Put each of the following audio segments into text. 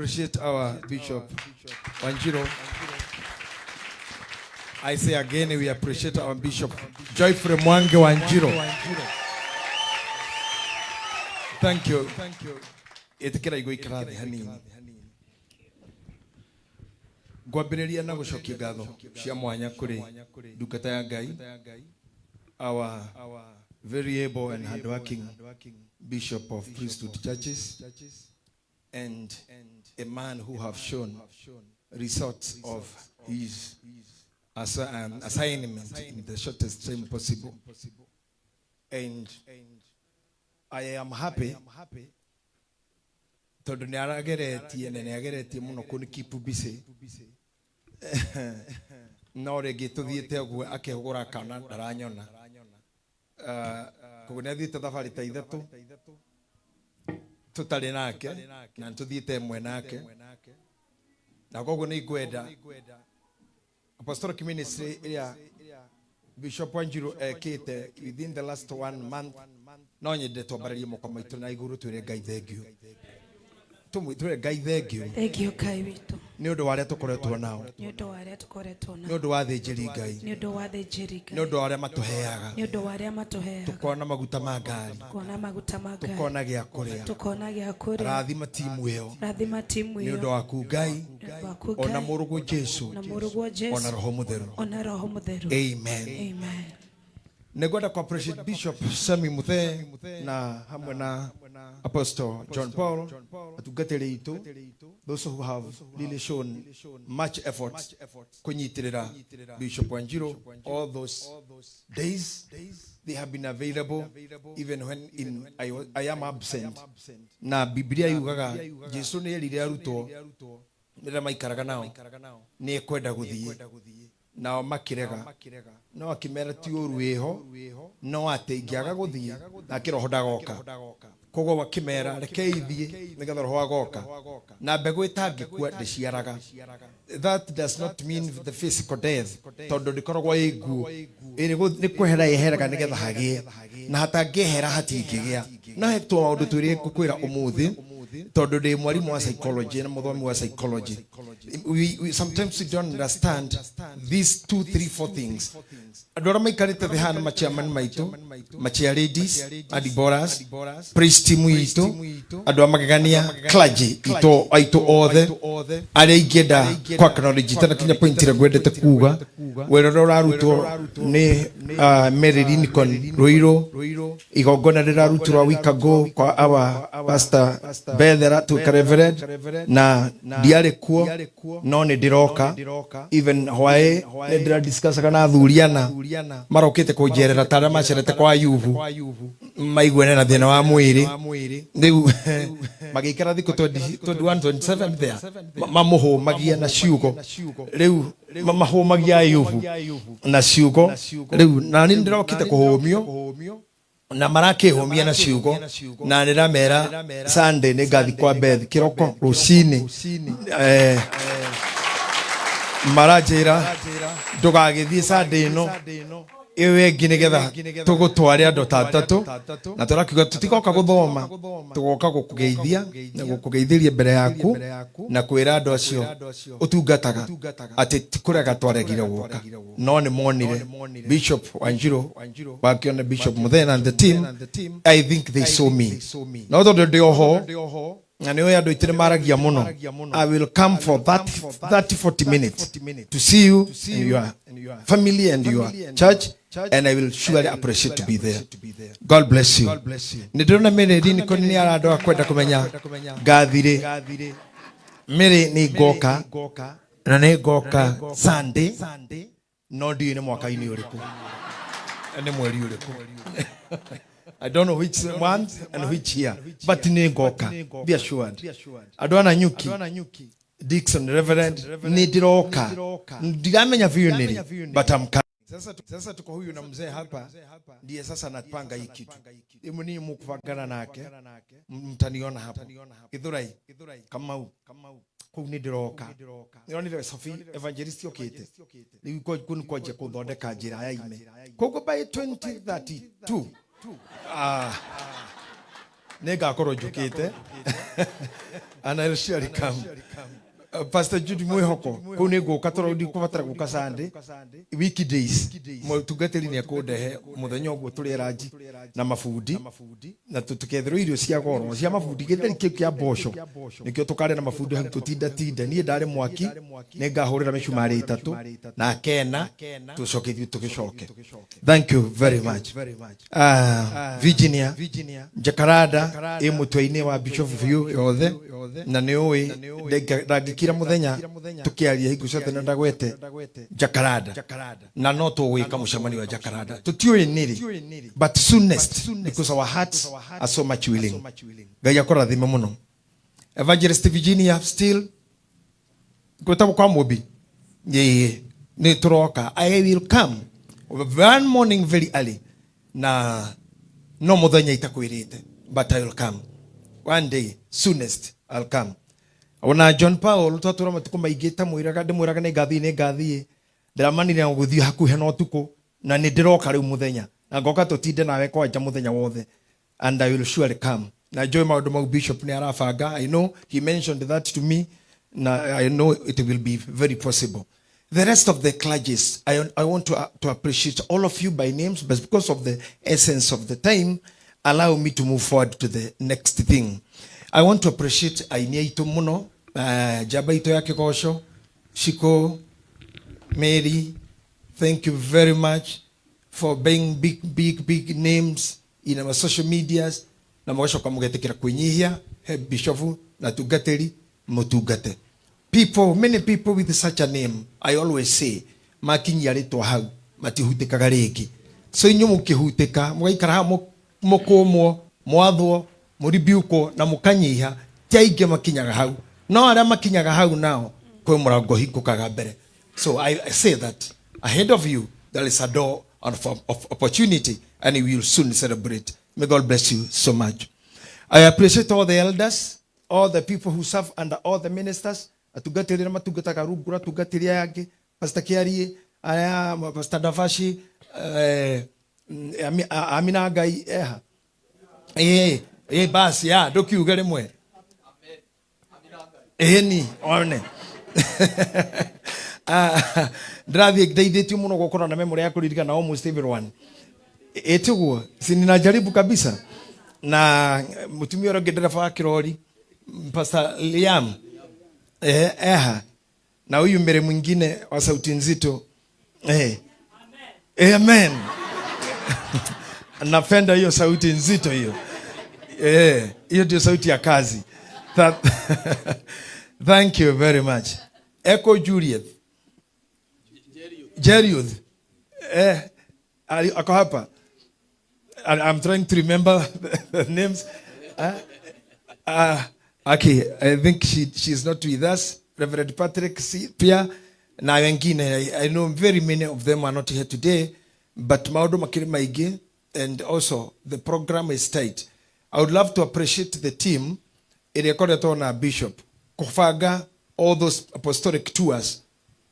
Appreciate our Bishop Wanjiru. I say again, we appreciate our Bishop Geoffrey Mwangi Wanjiru. Thank you. Ĩtĩkĩra igũikara thĩ hanini. Ngwambĩrĩria na gũcokia ngatho cia mwanya kũrĩ ndungata ya Ngai, our very able and hardworking Bishop of Priesthood Churches, and a man who have shown results of his assignment in the shortest time possible. And I am happy tondũ nĩ arageretie na nĩ ageretie mũno kũni keep busy, no rĩngĩ tũthiĩte ũguo akĩhũgũra kana ndaranyona. Koguo nĩ athiĩte thabarĩ ta 3 tũtarĩ nake na nĩtũthiĩte ĩmwe nake, na koguo nĩ ngwenda apostolic ministry ĩrĩa Bishop Wanjiru ekĩte within the last one month, no nyende twambarĩrie moko maitũ na igũrũ, twĩre Ngai thank you, twĩre Ngai thank you. Thank you, Ngai witũ. Nĩ ũndũ wa arĩa tũkoretwo nao. Nĩ ũndũ wa arĩa tũkoretwo Nĩ nao. Ũndũ wa athĩnjĩri Ngai. Nĩ ũndũ wa athĩnjĩri Nĩ Ngai. Ũndũ wa arĩa matũheaga. Nĩ ũndũ wa arĩa matũheaga. Tũkona maguta ma ngari. Kuona maguta ma ngari. Tũkona gĩa kũrĩa. Tũkona gĩa kũrĩa. Rathima timu ĩyo. Rathima timu Nĩ ĩyo. Ũndũ waku Ngai. Nĩ ũndũ waku Ona Ngai. Mũrũguo Jesu. Na mũrũguo Jesu. Ona Roho Mũtheru. Ona Roho Mũtheru. Amen. Amen. Nĩngwenda ku appreciate Bishop Sami Muthee na hamwe na Apostle John Paul, atungatĩri aitũ, those who have really shown much effort kũnyitĩrĩra Bishop Wanjiru all those days. They have been available even when I am absent. Na Biblia yugaga Jesu nĩ erire arutwo rĩrĩa maikaraga nao nĩ ekwenda gũthiĩ, nao makĩrega, no akĩmera ti ũru wĩho, no atĩ ingĩaga gũthiĩ nake Roho ndagoka. Koguo akĩmera rekei thiĩ nĩgetha Roho agoka, na mbegũ ĩtangĩkua ndĩciaraga. That does not mean the physical death, tondũ ndĩkoragwo ĩ nguo ĩrĩ nĩ kwehera yeheraga nĩgetha hagĩe, na hatangĩehera hatingĩgĩa. No he tũmaũndũ twĩrĩ ngũkwĩra ũmũthĩ, tondũ ndĩ mwarimũ wa psychology na mũthomi wa psychology. We sometimes we don't understand these two, three, four things. Andũ arĩa maikarĩte thĩ haha nĩ machairman maitũ, machair ladies, adiboras, praise team itũ, andũ a magegania, clergy itũ aitũ othe arĩa ingĩenda ku acknowledge itanakinya point ĩrĩa ngwendete kuga. Wĩra ũrĩa ũrarutwo nĩ Mary Lincoln Ruiru, igongona rĩrarutirwo a week ago kwa our pastor Bethera tuĩka reverend, na ndiarĩ kuo no nĩ ndĩroka. Even hwaĩ nĩ ndĩradiscussaga na athuri ana marokĩte kũnjerera ta arĩa macerete kwa Ayubu maiguane na thĩna wa mwĩrĩ, rĩu magĩikara thikũ 20 21 27 there mamũhũmagia na ciugo, rĩu mahũmagia Ayubu na ciugo. Rĩu na nĩ ndĩrokĩte kũhũmio na marakĩhũmia na ciugo, na nĩndamera Sunday nĩ ngathi kwa Beth kĩroko rũcinĩ. Maranjĩra ndũgagĩthiĩ Sunday ĩno, ĩyo ĩngĩ, nĩgetha tũgũtware andũ ta atatũ, na tũrakiuga tũtigoka gũthoma, tũgoka gũkũgeithia na gũkũgeithĩria mbere yaku na kwĩra andũ acio ũtungataga atĩ ti kũrega twaregire gũka, no nĩ monire Bishop Wanjiru wakĩona Bishop Muthena and the team. I think they saw me, no tondũ ndĩ oho na nĩ ũĩ andũ aitũ nĩ maragia mũno, I will come for that 30 40 minutes to see you and your family and your church, and I will surely appreciate to be there. God bless you. Nĩ ndĩrona Mary Lincoln nĩ arandora kwenda kũmenya ngathirĩ. Mary, nĩ ngoka na nĩ ngoka Sunday, no ndiũĩ nĩ mwaka-inĩ ũrĩkũ, nĩ mweri ũrĩkũ. I don't know which month and which year, but nĩ ngoka, be assured. Andũ ana Nyuki Dixon Reverend, nĩ ndĩroka, ndiramenya biũ nĩrĩ, but I'm coming. Sasa tuko huyu na mzee hapa ndiye sasa anapanga hii kitu. Imu ni mukubangana nake, mtaniona hapo Githurai Kamau kũu nĩ ndĩroka. Nĩronire Sophie Evangelist okĩte rĩu kũu nĩ kwanjia kũthondeka njĩra ya ime, koguo by 2032, ah, Nä ngakorwo njå te and I'll surely come. Pastor Jude mwĩhoko kũu nĩ ngũka tondũ ndikũbatara gũka Sunday weekdays, mũtungatĩri nĩ ekũndehe mũthenya ũguo tũrĩe ranji na mabundi na tũketherwo irio cia goro cia mabundi, gĩtheri kĩu kĩa mboco nĩkĩo tũkarĩa na mabundi hau tũtindatinda. Niĩ ndarĩ mwaki nĩ ngahũrĩra mĩcumarĩ ĩtatũ na kena tũcoke ithuĩ tũgĩcoke. Thank you very much. Virginia Jacaranda ĩ mũtwe-inĩ wa Bishop biũ yothe na nĩ ũĩ ndangĩkira mũthenya tũkĩaria hingo ciothe na ndagwete Jacaranda na no tũgwĩka mũcemanio wa Jacaranda, tũtiũĩ nĩrĩ but soonest, because our hearts are so much willing. Ngai akũrathime mũno. Evangelist Virginia still gwĩtagwo kwa Mũmbi ĩĩ nĩ tũroka. I will come one morning very early na no mũthenya itakwĩrĩte, but I will come one day soonest, I'll come. Ona John Paul twatũra matukũ maingĩ tamwĩraga ndĩmwĩraga nĩ ngathiĩ nĩ ngathiĩ ndĩramanire gũthiĩ hakuhĩ na ũtukũ na nĩ ndĩroka rĩu mũthenya na ngoka tũtinde nawe kwanja mũthenya wothe, and I will surely come. Na njũĩ maũndũ mau bishop nĩ arabanga. I know he mentioned that to me na I know it will be very possible. The rest of the clergies, I want to appreciate all of you by names, but because of the essence of the time, allow me to move forward to the next thing. I want to appreciate aini aitũ mũno, njamba itũ ya kĩgoco, Shiko Mary, thank you very much for being big, big, big names in our social medias. Na mũgacoka mũgetĩkĩra kwĩnyihia he bishofu na tungatĩri mũtungate. People, many people with such a name, I always say, makinyia rĩtwa hau matihutĩkaga rĩngĩ. So inyuĩ mũkĩhutĩka mũgaikara haha mũkũmwo mwathwo mũribiũkwo na mũkanyiha, ti aingĩ makinyaga hau, no arĩa makinyaga hau nao kwĩ mũrango hingũkaga mbere. So I say that ahead of you there is a door of opportunity and we will soon celebrate. May God bless you so much. I appreciate all the elders, all the people who serve under all the ministers, atungatĩri arĩa matungataga rungu rwa atungatĩri aya angĩ, Pastor Kiarie aya, Pastor Davashi, Amina Ngai eha ĩ basi ya ndũkiuge rĩmwe ĩni one. Ah, ndĩrathiĩ ndeithĩtio mũno gũkorwo na memory ya kũririkana almost everyone, ĩtiguo si ninajaribu kabisa. Na mũtumia ũrĩa ũngĩ ndereba wa kĩrori, Pastor Liam, eha na huyu mbere mwingine wa sauti nzito. Amen. Napenda hiyo sauti nzito hiyo. Hiyo ndio sauti ya kazi. Thank you very much. Echo Juliet Jeriuth, ako hapa. I'm trying to remember the names. Okay, I think she's not with us. Reverend Patrick pia na wengine. I know very many of them are not here today, but maũndũ makĩrĩ maingĩ and also the program is tight. I would love to appreciate the team ĩrĩa ĩkoretwo na bishop kũbanga all those apostolic tours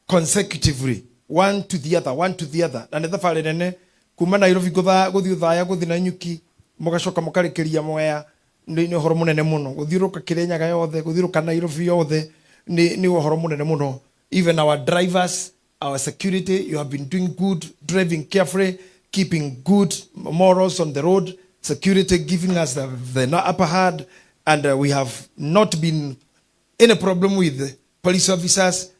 consecutively, one to the other, one to the other, na nĩ thabarĩ nene kuma Nairobi gũthiĩ Othaya, gũthiĩ Nanyuki, mũgacoka mũkarĩkĩria Mwea. Nĩ ũhoro mũnene mũno gũthiũrũka Kĩrĩnyaga yothe, gũthiũrũka Nairobi yothe, nĩ ũhoro mũnene mũno. Even our drivers, our security, you have been doing good, driving carefully, keeping good morals on the road, security giving us the upper hand, and we have not been any problem with police officers,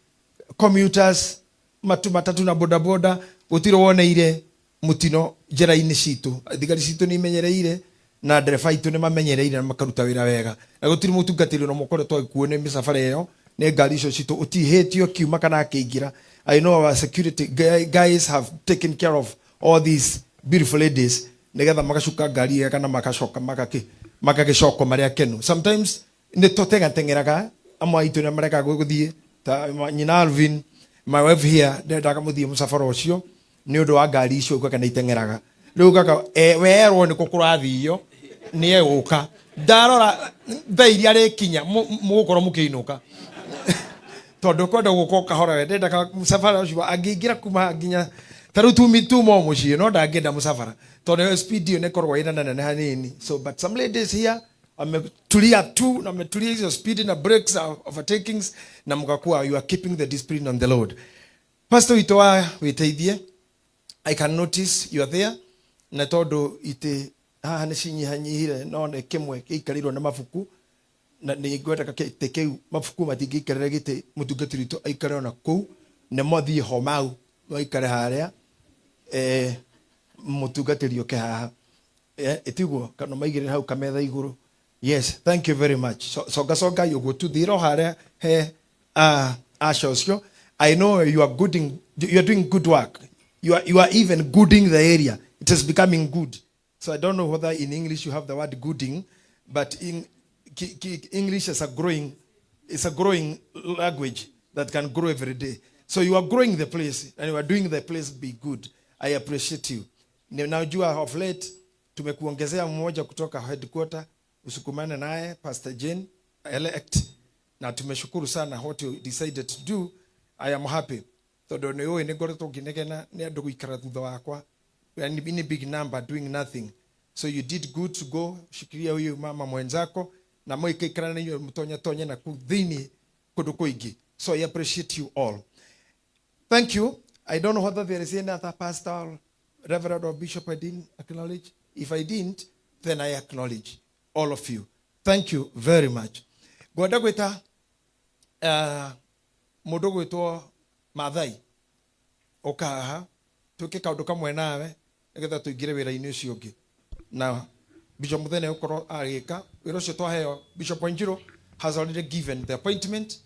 commuters, matu matatu na bodaboda. Gũtirĩ woneire mũtino njĩra-inĩ citũ. Thigari citũ nĩ imenyereire na ndereba itũ nĩ mamenyereire na makaruta wĩra wega na gũtirĩ mũtungatĩri ona mũkoretwo agĩkuo nĩ mĩcabara ĩyo nĩ ngari icio citũ ũtihĩtio akiuma kana akĩingĩra. I know our security guys have taken care of all these beautiful ladies nĩgetha magacuka ngari wega na magacoka magagĩcokwo marĩ akenu. Sometimes nĩ tũtengateng'eraga, amwe aitũ nĩ marekaga gũthiĩ ta nyina Alvin, my wife here, ndendaga mũthiĩ mũcabara ũcio nĩ ũndũ wa ngari icio ugaga nĩ iteng'eraga. Rĩu ugaga werwo nĩ kũ kũrathio nĩ egũka ndarora thaa iria rĩkinya mũgũkorwo mũkĩinũka tondũ kwenda gũka o kahora. We ndendaga mũcabara ũcio angĩingĩra kuma haha nginya ta rĩu tumi tuma o mũciĩ no ndangĩenda mũcabara tondũ ĩyo speed ĩyo nĩ ĩkoragwo ĩna nene hanini. So but some ladies here Ametulia tu na ametulia hizo speed na breaks na overtakings na mkakuwa you are keeping the discipline on the Lord. Pastor witũ wa wĩteithie, I can notice you are there, na tondũ itĩ haha nĩ cinyihanyihire, no nĩ kĩmwe gĩikarĩirwo nĩ mabuku na nĩ ngwenda gĩtĩ kĩu mabuku matingĩikarĩra gĩtĩ, mũtungatĩri witũ aikare ona kũu, nĩ mothiĩ ho mau maikare harĩa, mũtungatĩri oke haha. Ĩtiguo kana maigĩrĩre hau kametha igũrũ. Yes, thank you very much. So, songa songa ũguo tu thĩra harĩa he asha ũcio. I know you are gooding, you are doing good work. You are even gooding the area. It is becoming good. So I don't know whether in English you have the word gooding, but in English is a growing, it's a growing language that can grow every day. So you are growing the place and you are doing the place be good. I appreciate you. Najua of late tumekuongezea mmoja kutoka headquarter, usukumane naye, Pastor Jane elect, na tumeshukuru sana what you decided to do. I am happy tondu nĩ ũĩ nĩ ngoretwo ngĩnegena nĩ andũ gũikara thutha wakwa. We are in a big number doing nothing, so you did good to go shikilia huyu mama mwenzako na mũikaikara na inyuĩ mũtonye tonye na kũu thĩinĩ kũndũ kũingĩ. So I appreciate you all. Thank you. I don't know whether there is any other pastor or reverend or bishop I didn't acknowledge. If I didn't, then I acknowledge all of you. Thank you very much. Ngwenda gwĩta mũndũ gwĩtwo Mathai, ũka haha twĩke kaũndũ kamwe nawe nĩgetha tũingĩre wĩra-inĩ ũcio ũngĩ, na Bishop Muthene ũkorwo agĩka wĩra ũcio twaheo. Bishop Wanjiru has already given the appointment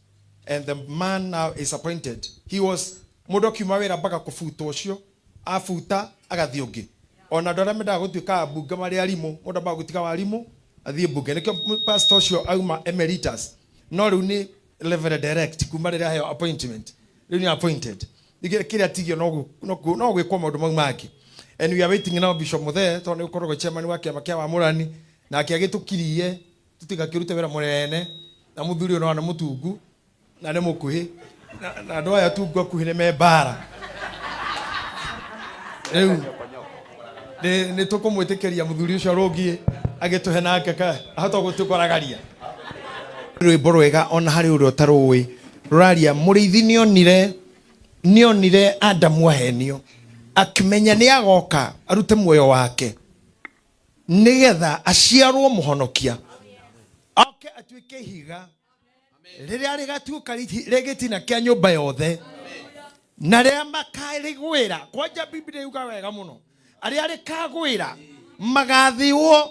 and the man now is appointed. He was mũndũ akiuma wĩra mpaka kũbuta, ũcio abuta agathiĩ ũngĩ. Ona andũ arĩa mendaga gũtuĩka ambunge marĩ arimũ, mũndũ ambaga gũtiga warimũ athiĩ mbunge. Nĩkĩo pastor ũcio auma emeritus, no rĩu nĩ level direct kuma rĩrĩa aheo appointment, rĩu nĩ appointed. Kĩrĩa atigio no gwĩkwo maũndũ mau mangĩ. And we are waiting now Bishop Muthee, tondũ nĩ ũkoragwo chairman wa kĩama kĩa wamũrani, nake agĩtũkirie tũtigakĩrute wĩra mũnene na mũthuri ũyũ no nĩ mũtungu na nĩ mũkuhĩ na andũ aya tungu akuhĩ nĩ me mbara. Rĩu nĩ tũkũmwĩtĩkĩria mũthuri ũcio arũngiĩ agĩtũhe nake ahota gũtũkoragaria rwĩmbo rwega ona harĩ ũrĩa ũtarũĩ rũraria mũrĩithi nĩonire Adamu ahenio, akĩmenya nĩ agoka arute muoyo wake nĩgetha aciarwo mũhonokia, oke atuĩke ihiga rĩrĩa rĩgatuĩka rĩgĩtina kĩa nyũmba yothe na rĩrĩa makarĩgwĩra. Kwanja Biblia yuga wega mũno, arĩa rĩkagwĩra magathĩwo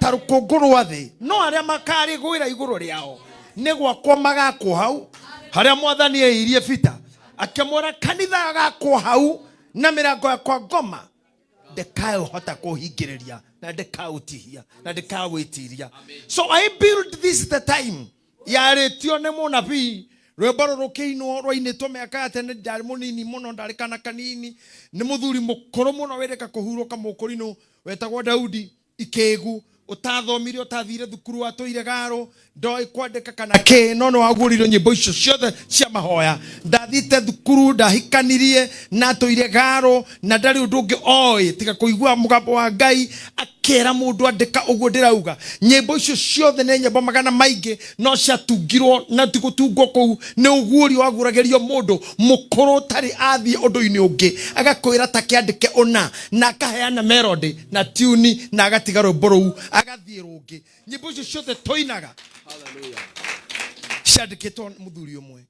ta rũkũngũ rwa thĩ, no arĩa makarĩgwĩra igũrũ rĩao nĩ gwakwo magakwo hau harĩa Mwathani eirie Bita akĩmwĩra kanitha agakwo hau na mĩrango yakwa ngoma ndĩkaũhota kũhingĩrĩria na ndĩkaũtihia na ndĩkawĩtiria. So I build this the time yarĩtio nĩ mũnabii, rwĩmbo rũrũ rũkĩinwo, rwainĩtwo mĩaka ya tene, ndarĩ mũnini mũno, ndarĩ kana kanini, nĩ mũthuri mũkũrũ mũno wĩrĩka kũhurũka, mũkũrinũ wetagwo Daudi Ikĩgu, ũtathomire, ũtathire thukuru, watũire garo, ndoĩ kwandĩka kana kĩ, no nĩ waguũririo nyĩmbo icio ciothe cia mahoya. Ndathite thukuru, ndahikanirie na atũire garo na ndarĩ ũndũ ũngĩ oĩ tiga kũigua mũgambo wa Ngai akĩra mũndũ andĩka ũguo ndĩrauga. Nyĩmbo icio ciothe nĩ nyĩmbo magana maingĩ, no ciatungirwo na ti gũtungwo kũu, nĩ ũguũrio wagũragĩrio mũndũ mũkũrũ ũtarĩ athiĩ ũndũ-inĩ ũngĩ, agakwĩra ta kĩandĩke ũna, na akaheana melody na tune na agatiga rwĩmbo rũu agathiĩ rũngĩ. Nyĩmbo icio ciothe tũinaga ciandĩkĩtwo nĩ mũthuri ũmwe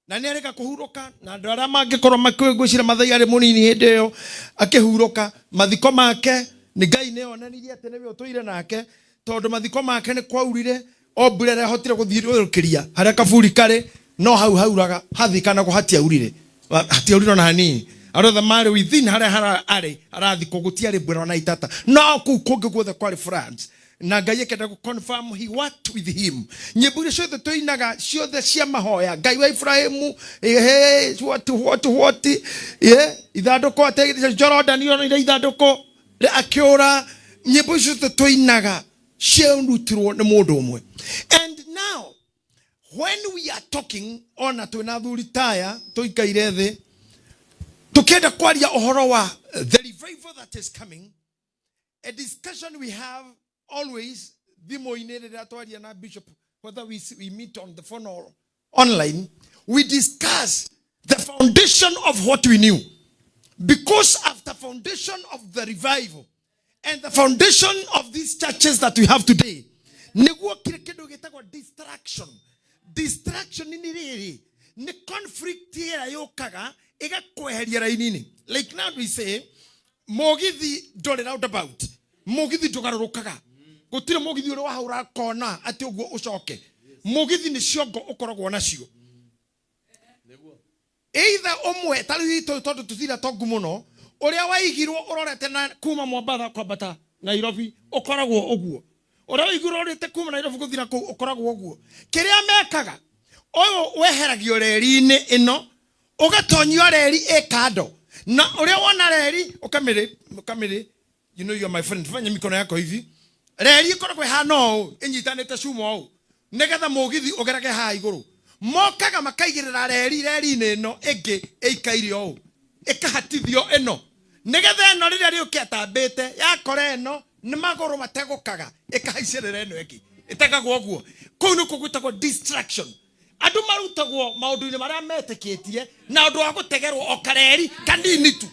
na nĩ arĩka kũhurũka, na andũ arĩa mangĩkorwo makĩngwĩciria Mathai arĩ mũnini hĩndĩ ĩyo akĩhurũka. Mathiko make nĩ Ngai nĩ onanirie atĩ nĩwe ũtũire nake, tondũ mathiko make nĩ kwaurire o mbura ĩrĩa ahotire gũthiũrũrũkĩria harĩa kaburi karĩ, no hau hauraga hathikanagwo, hatiaurire, hatiaurire ona hanini. Andũ othe marĩ within harĩa arĩ arathikwo gũtiarĩ mbura ona itata, no kũu kũngĩ guothe kwarĩ floods, na Ngai akenda gũ confirm he worked with him. Nyĩmbo iria ciothe tũinaga ciothe cia mahoya, Ngai wa Ibrahimu, ehe, what what what, ithandũkũ atĩ Jordan yonire ithandũkũ akĩũra, nyĩmbo icio ciothe tũinaga ciarutirwo nĩ mũndũ ũmwe. And now when we are talking, ona twĩna athuri taya tũikaire thĩ tũkĩenda kwaria ũhoro wa the revival that is coming, a discussion we have always. Thimũ-inĩ rĩrĩa twaria na bishop, whether we meet on the phone or online, we discuss the foundation of what we knew, because after foundation of the revival and the foundation of these churches that we have today, nĩguo kire kĩndũ gĩtagwo distraction. Distraction nĩ rĩrĩ, nĩ conflict ĩrĩa yũkaga ĩgakweheria raini-inĩ. Like now we say mũgithi ndũrĩ roundabout, mũgithi ndũgarũrũkaga, gũtirĩ mũgithi ũrĩ wahũra kona atĩ ũguo ũcoke. Mũgithi nĩ ciongo ũkoragwo nacio, either ũmwe ta rĩu itũ, tondũ tũtira tongu mũno, ũrĩa waigirwo ũrorete na kuma Mombatha kwambata Nairobi ũkoragwo ũguo, ũrĩa waigirwo ũrorete kuma Nairobi gũthira kũu ũkoragwo ũguo. Kĩrĩa mekaga, ũyũ weheragio reri-inĩ ĩno, ũgatonyio reri ĩ kando, na ũrĩa wona reri ũkamĩrĩ ũkamĩrĩ, you know you are my friend, fanya mikono yako hivi. Reri ĩkoragwo ĩhana ũũ, ĩnyitanĩte cuma ũũ, nĩgetha mũgithi ũgerage haha igũrũ. Mokaga makaigĩrĩra reri reri-inĩ ĩno ĩngĩ ĩikaire ũũ, ĩkahatithio ĩno, nĩgetha ĩno rĩrĩa rĩũke ĩtambĩte yakora ĩno nĩ magũrũ mategũkaga, ĩkahaicĩrĩra ĩno ĩngĩ ĩtegagwo ũguo. Kũu nĩkuo gwĩtagwo distraction. Andũ marutagwo maũndũ-inĩ marĩa metĩkĩtie na ũndũ wa gũtegerwo o kareri kanini tu,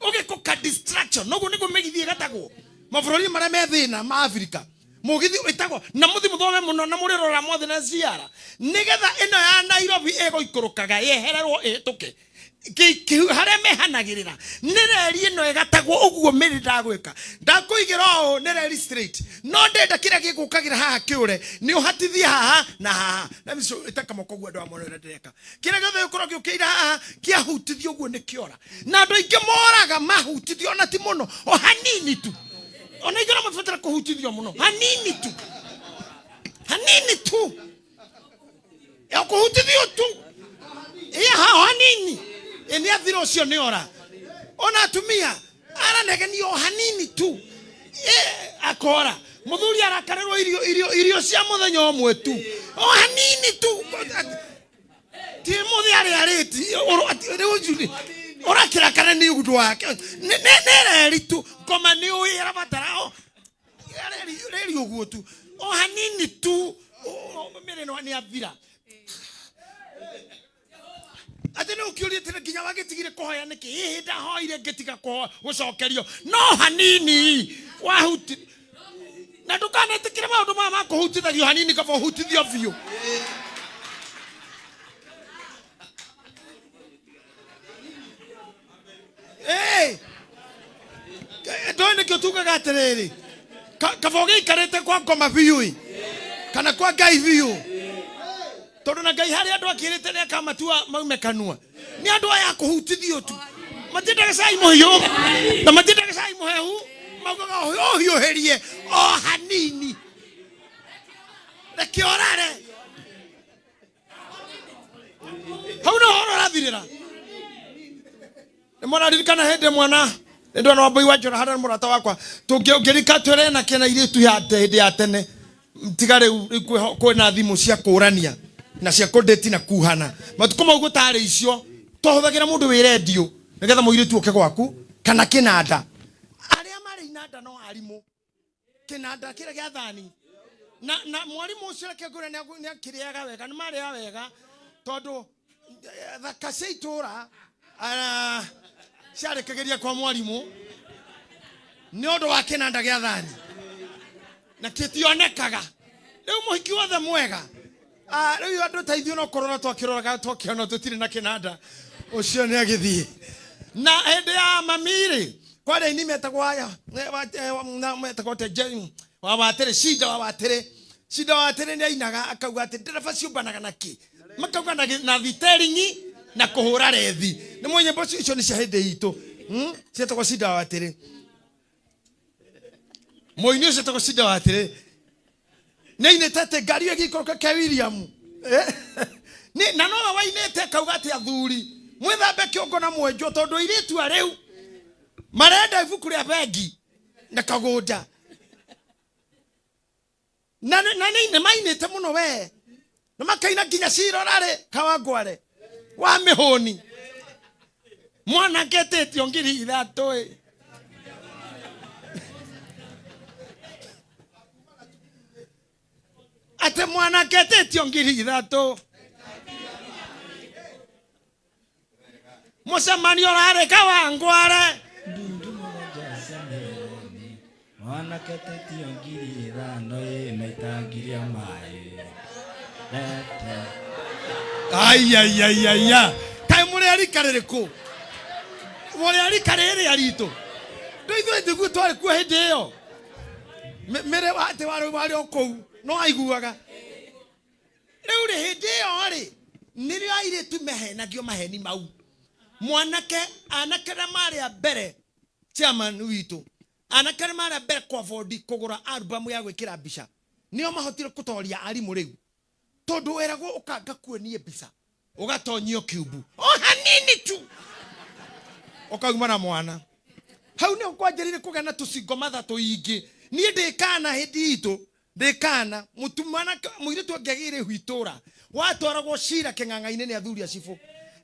ũgĩkũka distraction. Noguo nĩguo mĩgithi ĩgatagwo mabũrũri marĩa me thĩna ma Afrika. Mũgithi ĩtagwo na mũthi mũthome mũno na mũrĩrora mothe na ciara, nĩgetha ĩno ya Nairobi ĩgũikũrũkaga yehererwo ĩhĩtũke harĩa mehanagĩrĩra nĩ reri ĩno ĩgatagwo ũguo. Mĩrĩ ndagwĩka ndakũigĩra ũũ, nĩ reri straight, no ndenda kĩrĩa gĩgũkagĩra haha kĩũre nĩ ũhatithie haha na haha. Let me show, ĩtaka moko ũguo andũ amwe ũrĩa ndĩreka. Kĩrĩa gĩothe gĩkorwo gĩũkĩire haha kĩahutithio ũguo nĩ kĩora, na andũ aingĩ moraga mahutithio, ona ti mũno, o hanini tu. Ona ingĩ no mabatara kũhutithio mũno, hanini tu, hanini tu, ya kũhutithio tu iya hao hanini, ĩ nĩ athira ũcio nĩ ora. Ona atumia aranegenio o hanini tu, ĩ akora. Mũthuri arakarĩrwo irio cia mũthenya ũmwe tu, o hanini tu, ti mũthĩ arĩa arĩti rĩu ũrakĩrakara nĩ ũndũ wake. Nĩ reri tu, ngoma nĩ ũĩ ĩrabatara o reri ũguo tu, o hanini tu, mĩrĩ nĩ athira. Atĩ nĩ ũkĩũria atĩ nginya wagĩtigire kũhoya nĩkĩ? Hihi ndahoire ngĩtiga gũcokerio no hanini wahuti. Na ndũkanetĩkĩre maũndũ maya ma kũhutithagio hanini, kaba ũhutithio biũ. Ĩĩ, ndũĩ nĩkĩo tugaga atĩrĩrĩ, kaba ũgĩikarĩte kwa ngoma biũ ĩ, kana kwa Ngai biũ, tondũ na Ngai harĩ andũ akĩrĩte nĩ akamatua maume kanua. Nĩ andũ aya kũhutithio tu, matiendaga cai mũhiũ na matiendaga cai mũhehu, maugaga ũhiũhĩrie o hanini, reke ũrare hau nĩ ũhoro ũrathirĩra. Nĩ mũraririkana hĩndĩ mwana nĩ ndona wambui wa njora harĩa mũrata wakwa tũngĩrika twĩre na kĩna irĩtu ya hĩndĩ ya tene, tiga rĩu kwĩna thimũ cia kũrania na cia kũndĩti na kuhana. Matukũ mau gũtarĩ icio, twahũthagĩra mũndũ wĩ rendio nĩgetha mũirĩtu oke gwaku kana kĩnanda. Arĩa marĩ inanda no arimũ, kĩnanda kĩrĩa gĩa thani, na mwarimũ ũcio reke ngwĩre nĩ akĩrĩaga wega, nĩ marĩaga wega, tondũ thaka cia itũra ciarekagĩria kwa mwarimũ nĩ ũndũ wa kĩnanda gĩa thani, na kĩtionekaga. Rĩu mũhiki wothe mwega, rĩu andũ ta ithuĩ no kũrora twakĩroraga, twakĩona tũtirĩ na kĩnanda, ũcio nĩ agĩthiĩ. Na hĩndĩ ya mami-rĩ, kwarĩ aini metagwo aya, metagwo wa watĩrĩ, cinda wa watĩrĩ. Cinda wa watĩrĩ nĩ ainaga akauga atĩ ndereba ciũmbanaga na kĩ, makauga na thiteringi na kũhũra rethi. Nĩ mwe nyĩmbo icio nĩ cia hĩndĩ itũ. Cietagwo cinda wa watĩrĩ. Mũini ũcio etagwo cinda wa atĩrĩ nĩ ainĩte atĩ ngari ĩyo ĩgĩikũrũka ke William. Na nowe wainĩte akauga atĩ athuri mwĩthambe kĩongo na mwenjwo, tondũ airĩtu a rĩu marenda ibuku rĩa bengi na kagũnda. Na nĩ mainĩte mũno we, na makaina nginya cirorarĩ Kawangware wa mĩhũni, mwanake etĩtio 3,000 ĩ. Atĩ mwanake etĩtio 3,000. Mũcemanio ũrarĩ Kawangware. Ndundu mũgwanja cia mĩereni mwanake tetio 5,000 ĩ na itangi rĩa maĩ Lete. Aiaiaiaia, kaĩ mũrĩ a rika rĩrĩkũ? Mũrĩ a rika rĩrĩa ritũ? Ndũ ithuĩ nĩguo twarĩ kuo hĩndĩ ĩyo. Mĩrĩ atĩ warĩ o kũu no aiguaga. Rĩu rĩ, hĩndĩ ĩyo rĩ, nĩrĩo airĩtu mehenagio maheni mau. Mwanake, anake arĩa marĩ a mbere, chairman witũ, anake arĩa marĩ a mbere kwa bondi kũgũra album ya gwĩkĩra mbica, nĩo mahotire gũtoria arimũ rĩu. Tondũ weragwo ũkanga kuonie mbica, ũgatonyio kiumbu o hanini tu, ũkauma na mwana. Hau nĩho kwanjĩrĩire kũgĩa na tũcingo matha tũingĩ. Niĩ ndĩ kana hĩndĩ itũ, ndĩ kana, mũirĩtu angĩagĩire ihu itũra, watwaragwo cira kĩng'ang'a-inĩ nĩ athuri a cibũ.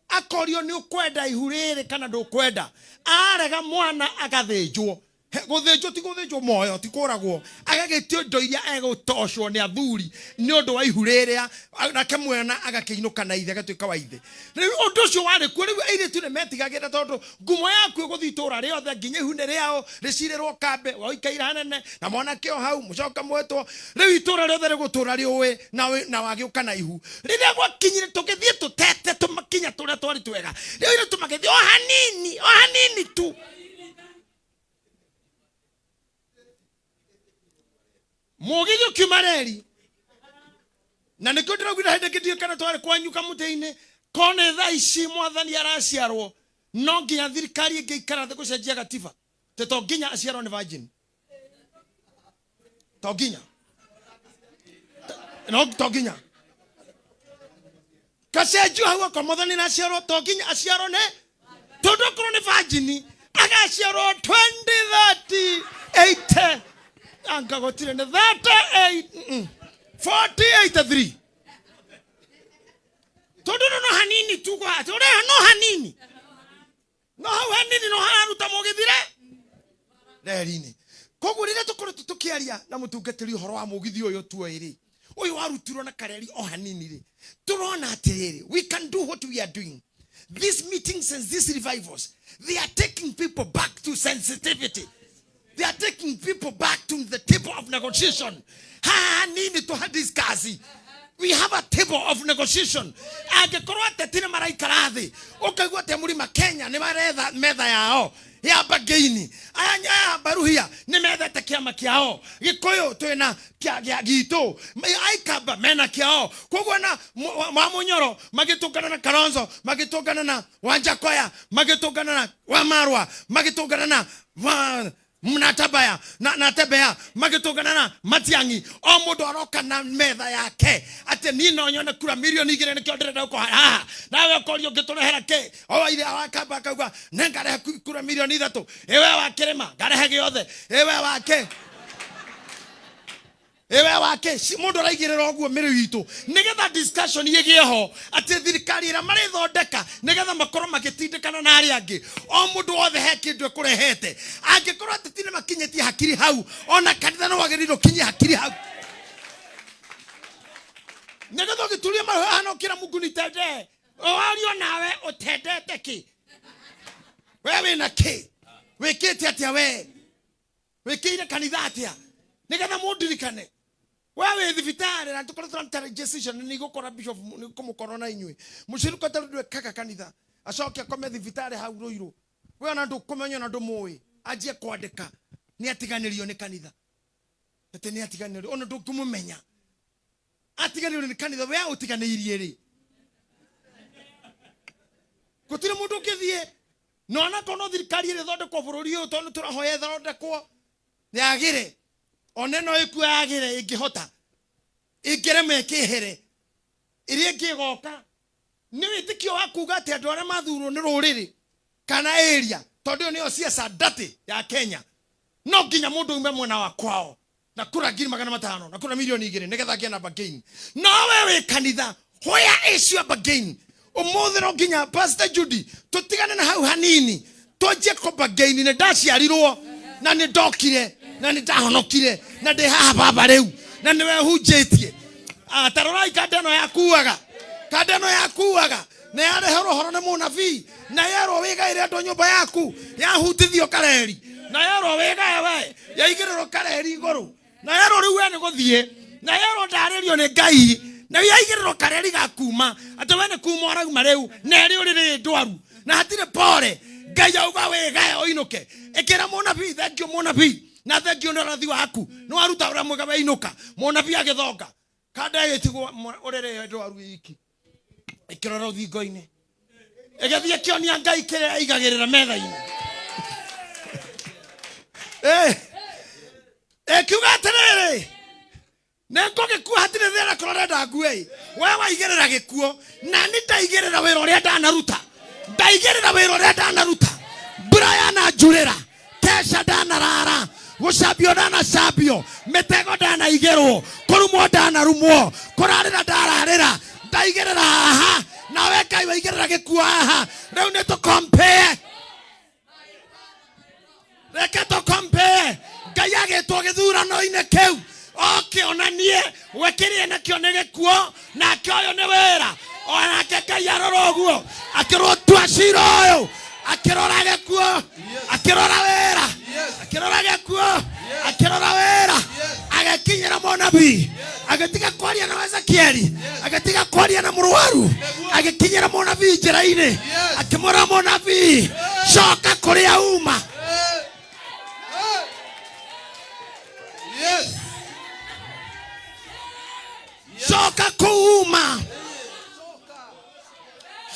Akorio nĩ ũkwenda ihu rĩrĩ kana ndũkwenda. Arega mwana agathĩnjwo. Gũthĩnjwo ti gũthĩnjwo moyo, ti kũragwo. Agagĩtio indo iria egũtocwo nĩ athuri nĩ ũndũ wa ihu rĩrĩa, nake mwana agakĩinũka na ithe, agatuĩka wa ithe. Rĩu ũndũ ũcio warĩ kuo, rĩu airĩtu nĩ metigagĩra tondũ ngumo yaku ĩgũthiĩ itũũra rĩothe nginya ihu nĩ rĩao, rĩcirĩrwo kambĩ, waikaire hanene na mwanake o hau, mũcoka mwetwo. Rĩu itũũra rĩothe rĩgũtũũra rĩũĩ na wagĩũka na ihu. Rĩrĩa gwakinyire tũgĩthiĩ tũtete tũmakinya tũrĩa twarĩ twega. Rĩu airĩtu magĩthiĩ o hanini, o hanini tu. Mũgithi ũkiuma reri. Na nĩkĩo ndĩraugire hĩndĩ ĩngĩ ndiũĩ kana twarĩ kwanyu kamũtĩ-inĩ, korwo nĩ thaa ici mwathani araciarwo, no nginya thirikari ĩngĩikara thĩ gũcenjia gatiba. Atĩ to nginya aciarwo nĩ virgin. To nginya. No to nginya. Gacenjio hau okorwo mwathani araciarwo, to nginya aciarwo nĩ, tondũ okorwo nĩ virgin, agaciarwo twenty thirty eight. Anga gũtirĩ nĩ thirty eight, forty eight three. Tondũ no hanini tu kwa, atĩ ũrĩa no hanini. No hau hanini no hararuta mũgithire reri-inĩ. Koguo rĩrĩa tũkoretwo tũkĩaria na mũtungatĩri ũhoro wa mũgithi ũyũ tuoĩ rĩ, ũyũ warutirwo na kareri o hanini rĩ, tũrona atĩrĩrĩ, we can do what we are doing. These meetings and these revivals, they are taking people back to sensitivity. They are taking people back to the table of negotiation. Ha, nini to discuss. We have a table of negotiation. Angĩkorwo ateti nĩ maraikara thĩ, ũkaigua atĩ mũrima Kenya nĩ maretha metha yao ya bargain. Aya Baruhia nĩ methete kĩama kĩao. Gĩkũyũ twĩna kĩa gitũ. Aikamba mena kĩao. Koguo na Wamunyoro magĩtũngana na Kalonzo, magĩtũngana na Wanjakoya, magĩtũngana na Wamarwa, magĩtũngana na Mnatabaya, na Tebea, magĩtũngana na Matiang'i. O mũndũ aroka na metha yake atĩ niĩ no nyone kura mirioni igĩrĩ nĩkĩo ndĩrenda gũkorwo haha. Nawe ũkorio ũngĩtũrehera kĩ? O ithe wakamba akauga nĩngarehe kura mirioni ithatũ. Ĩwe wa kĩrĩma ngarehe gĩothe. Ĩwe wa kĩ? Ĩwe wa kĩ? Mũndũ araigĩrĩra ũguo mĩrĩ itũ nĩgetha discussion ĩgĩe ho atĩ thirikari ĩrĩa marĩthondeka nĩgetha makorwo magĩtindĩkana na arĩa angĩ. O mũndũ wothe he kĩndũ ekũrehete. Angĩkorwo ateti nĩ makinyĩtie hakiri hau, ona kanitha nĩ wagĩrĩirwo ũkinyie hakiri hau. Nĩgetha ũgĩturie mahu haha na ũkĩra Mungu nitendee, wario nawe ũtendete kĩ? We wĩna kĩ? Wĩkĩte atĩa we? Wĩkĩire kanitha atĩa? Nĩgetha mũndirikane. We wĩ thibitarĩ na tũkoretwo tũraruta registration nĩ igũkora bishop nĩ kũmũkorwo na inyuĩ. Mũcirũka ta rĩu ndwĩkaga kanitha. Acoke akome thibitarĩ hau Rũirũ. We ona ndũkũmenya ona ndũmũĩ. Anjie kwandĩka. Nĩ atiganĩrio nĩ kanitha. Atĩ nĩ atiganĩrio. Ona ndũngĩmũmenya. Atiganĩrio nĩ kanitha. We aũtiganĩirie rĩ? Gũtirĩ mũndũ ũngĩthiĩ. Na ona korwo no thirikari ĩrĩthondekwo bũrũri ũyũ tondũ tũrahoya ĩthondekwo yagĩre. Ona ĩno ĩkuo yagĩre ĩngĩhota. Ĩngĩrema ĩkĩhere. Ĩrĩa ĩngĩ ĩgoka. Nĩ wĩtĩkio wa kuga atĩ andũ arĩa mathurwo nĩ rũrĩrĩ kana area, tondũ ĩyo nĩyo siasa ndati ya Kenya. No nginya mũndũ aume mwena wa kwao na kura ngiri magana matano na kura milioni igĩrĩ nĩgetha agĩe na bargain. No we wĩ kanitha, where is your bargain? Ũmũthĩ no nginya Pastor Judy tũtigane na hau hanini twanjie kũ bargain. Nĩ ndaciarirwo na nĩ ndokire na nĩ ndahonokire na ndĩ haha baba rĩu na nĩwe hunjĩtie. Tarorai kanda ĩno yakuaga, kanda ĩno yakuaga na yareherwo ũhoro nĩ mũnabii, na yerwo wĩgaĩre andũ a nyũmba yaku, yahutithio kareri, na yerwo wĩgae we, yaigĩrĩrwo kareri igũrũ, na yerwo rĩu we nĩ gũthiĩ, na yerwo ndarĩrio nĩ Ngai, na yaigĩrĩrwo kareri ga kuma atĩ we nĩ kuma ũrauma rĩu, na ĩrĩ ũrĩrĩ ndwaru na hatirĩ pore. Ngai auga wĩgae ũinũke. Ĩkĩra mũnabii thengio mũnabii, na thengio nĩ ũrathi waku, nĩ waruta ũrĩa mwega weinũka. Mũnabii agĩthonga kanda ĩgĩtigwo ũrĩrĩ ndwaru iki, ĩkĩrora rũthingo-inĩ, ĩgĩthiĩ ĩkĩonia Ngai kĩrĩa ĩigagĩrĩra metha-inĩ. Ĩkiuga atĩrĩrĩ, nĩ ngũgĩkua hatirĩ thĩna korwo ũrenda ngue. We waigĩrĩra gĩkuo, na nĩ ndaigĩrĩra wĩra ũrĩa ndanaruta, ndaigĩrĩra wĩra ũrĩa ndanaruta, mbura yananjurĩra, kesha ndanarara, gũcambio ndanacambio, mĩtego ndanaigĩrwo, kũrumwo ndanarumwo, kũrarĩra ndararĩra, ndaigĩrĩra haha, nawe Ngai waigĩrĩra gĩkuo haha. Rĩu nĩ tũkompee, reke tũkompee. Ngai agĩtwo gĩthurano-inĩ kĩu okĩonanie we kĩrĩa nakĩo nĩ gĩkuo, nake ũyũ nĩ wĩra. Onake Ngai arora ũguo akĩrwo tua cira ũyũ, akĩrora gĩkuo, akĩrora wĩra, akĩrora gĩkuo, akĩrora wĩra, agĩkinyĩra mũnabii, agĩtiga kwaria na Ezekieli, agĩtiga kwaria na mũrwaru, agĩkinyĩra mũnabii njĩra-inĩ, akĩmwĩra mũnabii, coka kũrĩa uma. Coka kũu uma.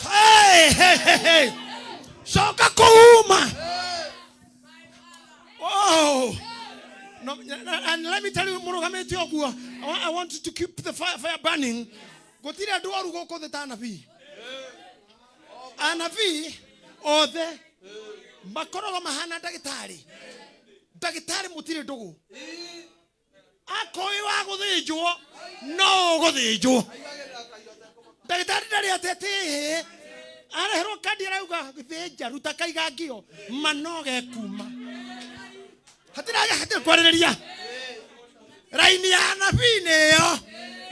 Hey, hey, hey, hey. Coka kũu uma. Oh. No, and let me tell you, mũrũgamĩte ũguo, I want you to keep the fire burning. Gũtirĩ andũ oru gũkũ thĩ ta anabii. Anabii othe makoragwo mahana ndagĩtarĩ. Ndagĩtarĩ mũtirĩ ndũgũ. Akoĩ wa gũthĩnjwo no ũgũthĩnjwo. Ndagĩtarĩ ndarĩ atete, areherwo kandi arauga thĩnja, ruta kaigangio manoge kuma. Hatirĩ hatirĩ kwarĩrĩria. Raini ya anabii nĩyo,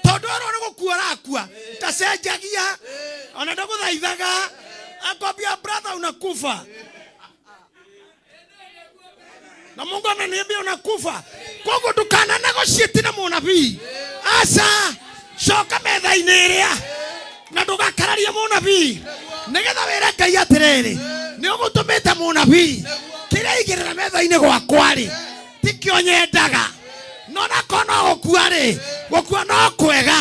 tondũ orwo nĩ gũkua arakua, ndacenjagia ona ndagũthaithaga, akwambia brother unakufa na Mungu ameniambia unakufa, koguo ndukana negotiate na mũnabii. Aca, coka metha-inĩ ĩrĩa na ndũgakararie mũnabii, nĩgetha wĩre Ngai atĩrĩrĩ, nĩ ũgũtũmĩte mũnabii, kĩrĩa aigĩrĩra metha-inĩ gwakwa rĩ tikĩo nyendaga, no nako no gũkua rĩ, gũkua no kwega,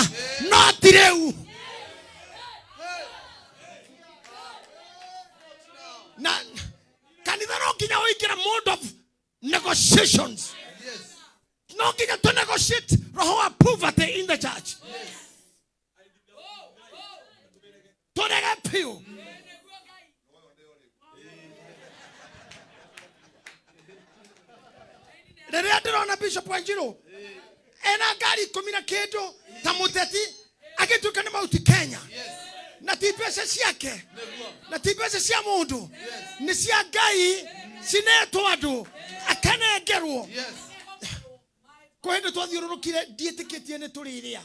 no ti rĩu. Na kanitha no nginya ũingĩre mode of negotiations. No nginya to negotiate roho wa poverty in the church. Tũrege piũ. Rĩrĩa ndĩrona Bishop Wanjiru ena ngari ikũmi na kĩndũ ta mũteti agĩtuĩka nĩ Mount Kenya, na ti mbeca ciake na ti mbeca cia mũndũ, nĩ cia Ngai cinetwo andũ akanengerwo. Kwĩ hĩndĩ twathiũrũrũkire ndiĩtĩkĩtie nĩ tũrĩrĩa,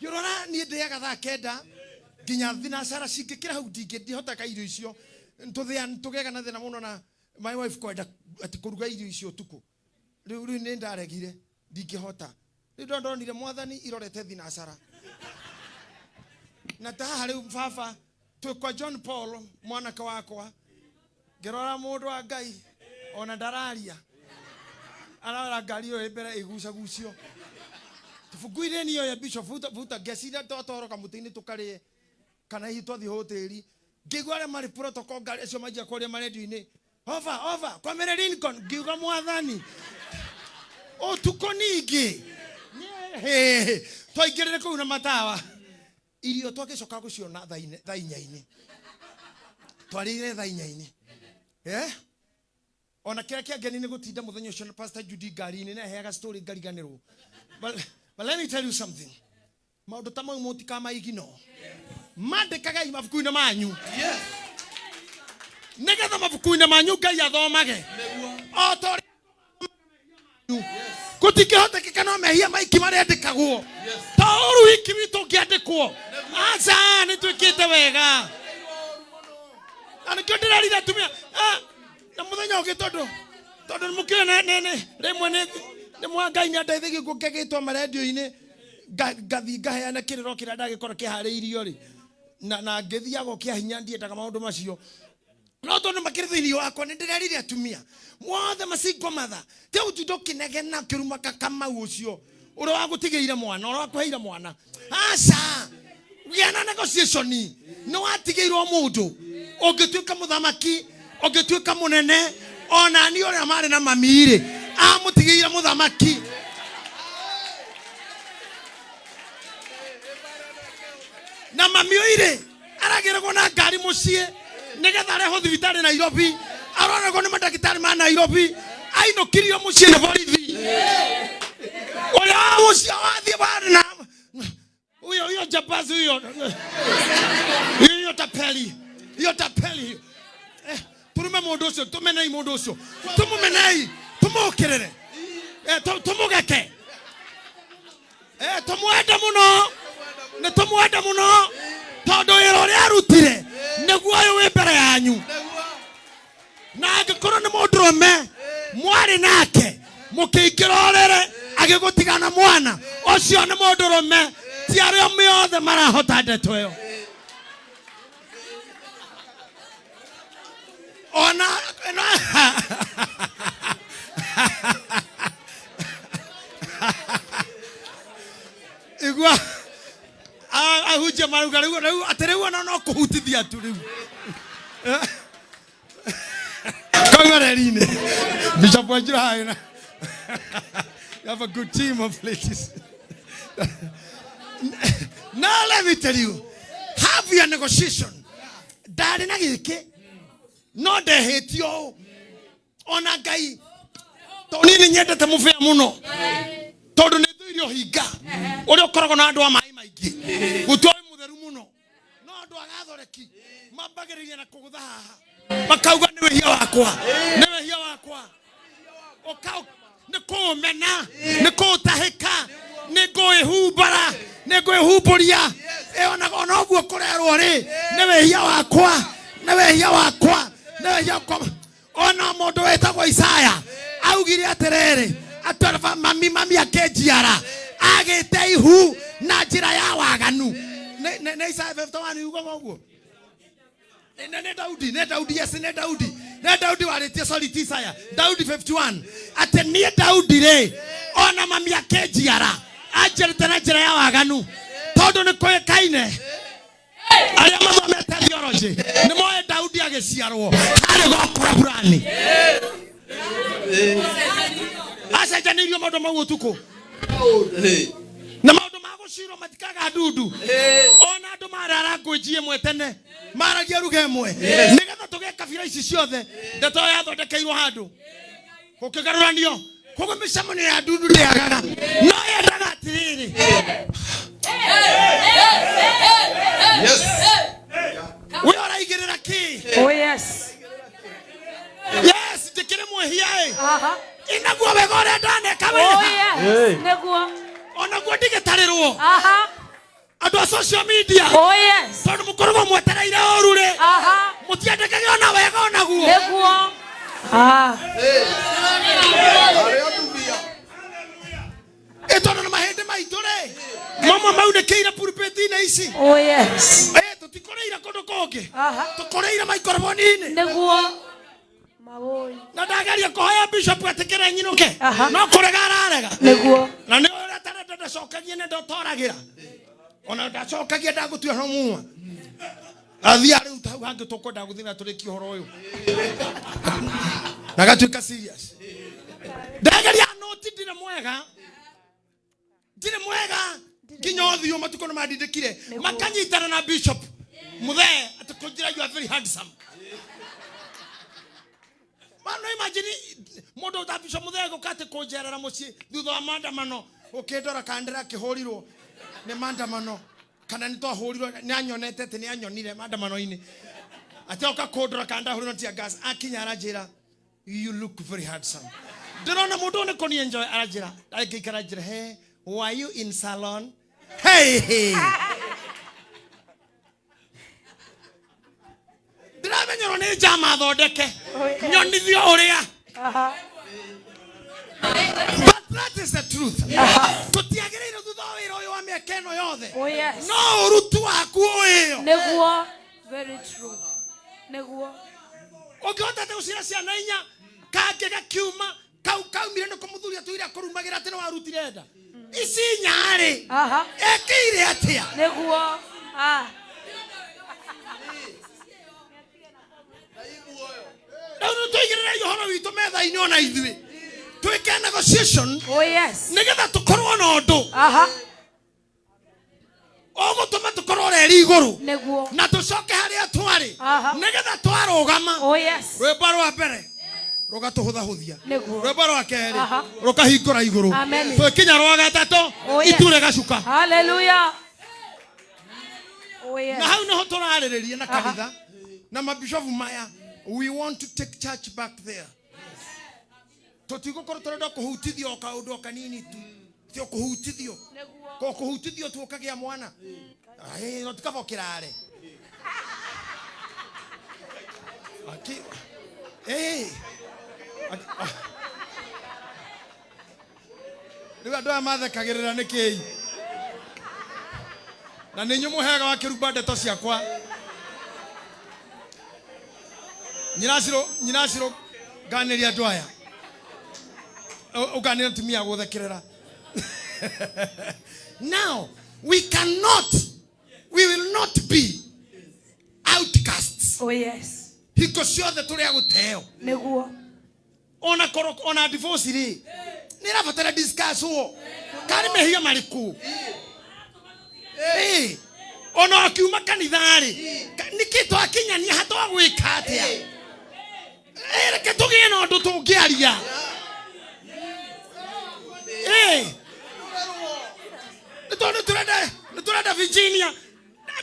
ngĩrora niĩ ndĩaga thaa 9 nginya thinacara cingĩkĩra hau ndingĩhotaga irio icio. Tũgĩaga na thĩna mũno na my wife kwenda atĩ kũruga irio icio ũtukũ. Rĩu nĩ ndaregire, ndingĩhota. Rĩu ndonire mwathani irorete thinacara na ta haha rĩu baba twĩ kwa John Paul mwanake wakwa, ngĩrora mũndũ wa Ngai ona ndararia, arora ngari ĩyo ĩ mbere ĩgucagucio tũbunguire niyo ya bishop vuta vuta, ngeciria twatwarwo kamũtĩ-inĩ tũkarĩe kana hihi twathiĩ hoteli. Ngĩigua arĩa marĩ protocol ngari acio manjia kwaria marendio-inĩ, over over kwa mere Lincoln. Ngiuga mwathani ũtukũ ningĩ twaingĩrĩre kũu na matawa, irio twagĩcoka gũciona thaa inya-inĩ, twarĩire thaa inya-inĩ. Ona kĩrĩa kĩangeni nĩ gũtinda mũthenya ũcio na Pastor Judy ngari-inĩ na heaga story ngariganĩrwo. But let me tell you something, maũndũ ta mau mũtikamaigino, mandĩkagai mabuku-inĩ manyu, nĩgetha mabuku-inĩ manyu Ngai athomage o ta ũrĩa. Gũtingĩhotekeka no mehia maingĩ marĩandĩkagwo. Ta ũru wiki witũ ũngĩandĩkwo. Aca, nĩ twĩkĩte wega. Na nĩkĩo ndĩrerire atumia na mũthenya ũngĩ tondũ tondũ mũkĩũĩ nĩ rĩmwe nĩ mwa Ngai nĩ andeithagia ngũkĩgĩtwo marendio-inĩ ngathiĩ ngaheana kĩrĩro kĩrĩa ndagĩkorwo kĩharĩirio rĩ na ngĩthiaga kĩa hinya ndiendaga maũndũ macio no tondũ makĩrĩ thĩinĩ wakwa nĩ ndĩrerire atumia mothe macingo matha te ũtinda ũkĩnegena ũkĩruma kakamau ũcio ũrĩa wagũtigĩire mwana ũrĩa wakũheire mwana aca gĩa na negotiation nĩ watigĩirwo mũndũ ũngĩtuĩka mũthamaki ũngĩtuĩka mũnene ona niĩ ũrĩa marĩ na mami rĩ amũtigĩire mũthamaki na mami ũyũ aragĩragwo na ngari mũciĩ nĩgetha arehwo thibitarĩ Nairobi aronagwo nĩ mandagĩtarĩ ma Nairobi ainũkirio mũciĩ nĩ borithi ũrĩa wa mũciĩ wathiĩ warĩ na huyo huyo jambazi huyo hiyo tapeli hiyo tapeli turume mũndũ ũcio tũmenei mũndũ ũcio tũmũmenei tũmũkĩrĩre tũmũgeke tũmwende mũno nĩ tũmwende mũno tondũ wĩra ũrĩa arutire nĩguo ũyũ wĩ mbere yanyu na angĩkorwo nĩ mũndũrũme mwarĩ nake mũkĩingĩra ũrĩrĩ agĩgũtigana mwana ũcio nĩ mũndũrũme ti arĩa othe marahota ndeto ĩyo ona igua ahunjia marauga rĩu rĩu atĩ rĩu ona no kũhutithia tu rĩu kauma reri-inĩ Bishop Wanjiru haha na you have a good team of ladies. Now let me tell you, have your negotiation. Ndarĩ na gĩkĩ no ndehĩtio ũũ ona Ngai tondũ niĩ nĩ nyendete mũbĩa mũno tondũ nĩ thũire ũhinga ũrĩa ũkoragwo na andũ a maĩ maingĩ gũtua wĩ mũtheru mũno no andũ a gathoreki mambagĩrĩria na kũgũtha haha makauga nĩ wĩhia wakwa nĩ wĩhia wakwa nĩ kũũmena nĩ kũũtahĩka nĩ ngũĩhumbara nĩ ngwĩhumbũria ona ũguo kũrerwo rĩ nĩ wĩhia wakwa nĩ wĩhia wakwa nĩ wĩhia wakwa ona mũndũ wĩtagwo Isaya augire atĩrĩrĩ atĩ mami mami akĩnjiara agĩte ihu na njĩra ya waganu nĩ Isaya 51 yugaga ũguo nĩ Daudi nĩ Daudi yes nĩ Daudi nĩ Daudi warĩtie sorry ti Isaya Daudi 51 atĩ niĩ Daudi rĩ ona mami akĩnjiara anjĩrĩte na njĩra ya waganu tondũ nĩ kũĩkaine arĩa mathomete theology nĩ moĩ Daudi agĩciarwo harĩ gokora burani acenjanĩirio maũndũ mau ũtukũ na maũndũ ma gũcirwo matikaga ndundu ona andũ marara ngũnji ĩmwe tene maragia ruga ĩmwe nĩgetha tũgĩe kabira ici ciothe ndeto ĩyo yathondekeirwo handũ gũkĩgarũranio koguo mĩcemanio ya ndundu ndĩagaga no yendaga atĩrĩrĩ we ũraigĩrĩra kĩ Oh yes. Yes njĩkĩre mwĩhia ĩ inaguo wega ũrĩa ndaneka Oh wĩha yes. Nĩguo. onaguo ndigĩtarĩrwo Aha. andũ a social media Oh yes. tondũ mũkoragwo mwetereire ũru rĩ Aha. mũtiandĩkage ona wega onaguo Nĩguo. Ah. Ĩ tondũ nĩ mahĩndĩ maitũ rĩ mamwe maunĩkĩire pulpit-inĩ ici Oh yes. Tũtikũrĩire kũndũ kũngĩ Aha. tũkũrĩire maikoroboni-inĩ Nĩguo. Mawoi. na ndageria kũhoya bishop etĩkĩre nyinũke Aha. no kũrega ararega Nĩguo. na nĩ ũrĩa tarenda ndacokagia nĩ ndotoragĩra ona ndacokagia ndagũtua no mua athia rĩu hau hangĩ tũkwenda gũthiĩ na tũrĩkie ũhoro ũyũ na gatuĩka serious ndageria noti ndirĩ mwega nginya ũthiũ matukũ nĩ mandindĩkire makanyitana na bishop Muthee atĩ kũnjĩra you are very handsome. Mano imagine mũndũ ta bishop Muthee gũka atĩ kũnjerera mũciĩ thutha wa maandamano ũkĩndora kandĩra akĩhũrirwo nĩ maandamano kana nĩ twahũrirwo nĩ anyonete atĩ nĩ anyonire maandamano-inĩ atĩ oka kũndora kana ndahũrirwo tear gas akinya aranjĩra you look very handsome. Ndĩrona mũndũ ũyũ nĩ kũni enjoy aranjĩra angĩikara njĩra, "Hey, were you in salon?" Hey, hey. Ndĩramenyerwo nĩ njama thondeke nyonithio ũrĩa. But that is the truth. Tũtiagĩrĩire thutha wa wĩra ũyũ wa mĩaka ĩno yothe. Oh yes. No ũrutu waku ũĩyo. Nĩguo. Very true. Nĩguo. Ũngĩhota atĩa gũciara ciana inya kangĩ gakiuma kau kaumire nĩ kũmũthuria tũire akũrumagĩra atĩ nĩ warutire nda ici inya-rĩ ekĩire atĩa? Nĩguo. Ah. Rĩu nĩ tũigĩrĩrei ũhoro witũ metha-inĩ ona ithuĩ twĩke negotiation. Oh yes. Nĩgetha tũkorwo na ũndũ ũgũtũma tũkorwo reri igũrũ. Nĩguo. Na tũcoke harĩa twarĩ nĩgetha twarũgama. Oh yes. Rwĩmbo rwa mbere rũgatũhũthahũthia. Nĩguo. Rwĩmbo rwa kerĩ rũkahingũra igũrũ. Amen. Twĩkinya rwa gatatũ Oh, yes. itu rĩgacuka. Hallelujah. Oh yes. Na hau nĩho tũrarĩrĩria na kanitha na mabishofu maya. We want to take church back there. Tũtigũkorwo tũrenda kũhutithio o kaũndũ o kanini tu. Ti o kũhutithio. Ko kũhutithio tu ũkagĩa mwana. Ai, no tikaba ũkĩrare. Aki eh. Rĩu andũ aya mathekagĩrĩra nĩkĩĩ? Na nĩ inyuĩ mũheaga wa kĩrumba ndeto ciakwa. Nyina Ciro nganĩria andũ aya. Ũganĩria atumia gũthekerera. Now, we cannot, we will not be outcasts. Oh yes. Hingo ciothe tũrĩ a gũteo. Nĩguo. Ona korwo ona divorce rĩ, nĩ ĩrabatara discuss wo. Karĩ mehia marĩkũ? Ona akiuma kanitha rĩ, nĩkĩ twakinyania hatwagwĩka atĩa? Reke tũgĩe na ũndũ tũngĩaria. Nĩ tondũ nĩ tũrenda Virginia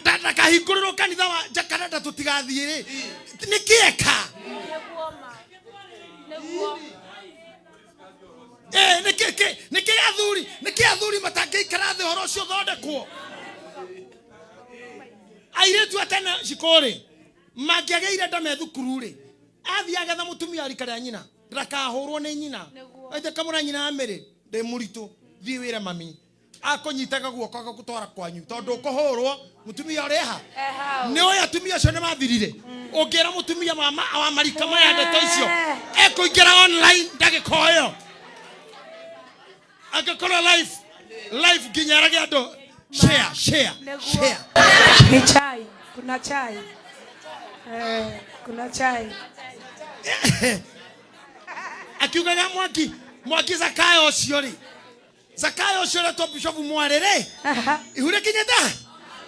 ndakahingũrĩrwo kanitha wa Jacaranda tũtigathiĩ rĩ. Nĩkĩ eka? Nĩguo ma. Nĩguo. Nĩkĩ athuri, nĩkĩ athuri matangĩikara thĩ ũhoro ũcio ũthondekwo? Airĩtu a tene cikũ-rĩ, mangĩagĩire nda me thukuru-rĩ, athiĩ agetha mũtumia wa rika rĩa nyina, ndakahũrwo nĩ nyina. Nĩguo. Aite kamũra nyina amĩrĩ, ndĩ mũritũ, thiĩ wĩre mami. Akũnyitaga guoko agagũtwara kwanyu, tondũ ũkũhũrwo, mũtumia ũrĩ ha? Ehau. Nĩ ũĩ atumia acio nĩ mathirire. Ũngĩra mũtumia wa marika maya ndeto icio, ekũingĩra online ndagĩka o ĩyo. Angĩkorwo live nginya arage andũ share, share, Nĩguo. share. Ni chai. Kuna chai. Kuna chai. Akiugaga mwaki Zakayo ũcio rĩ. Zakayo ũcio ũretwo Bishop Mware rĩ. Ihu rĩkinyĩte?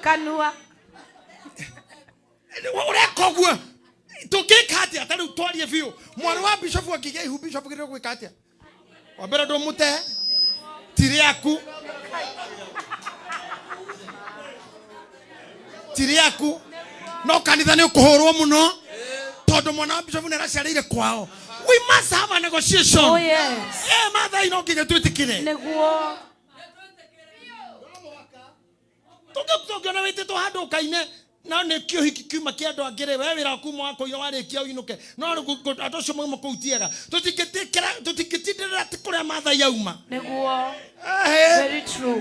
Kanua. Ũreka ũguo. Tũngĩka atĩa? Ta rĩu twarie biũ. Mwarĩ wa Bishop akĩgĩa ihu, Bishop agĩrĩirwo gwĩka atĩa? Wa mbere ndũmũte. Ti rĩaku. Ti rĩaku. No kanitha nĩ ũkũhũrwo mũno. Tondũ mwana wa Bishop nĩ araciarĩire kwao. We must have a negotiation. Oh yes. Maathai no nginya twĩtĩkĩre. Nĩguo. Tũngĩona wĩtĩtwo handũ ũkaine na nĩ kĩũhiki kiuma kĩa andũ angĩ rĩ, we wĩra waku uma wa kũina warĩkia ũinũke. No rĩu andũ acio mauma kũu ti ega. Tũtingĩtindĩrĩra atĩ kũrĩa Maathai auma. Nĩguo. Ehe. Very true.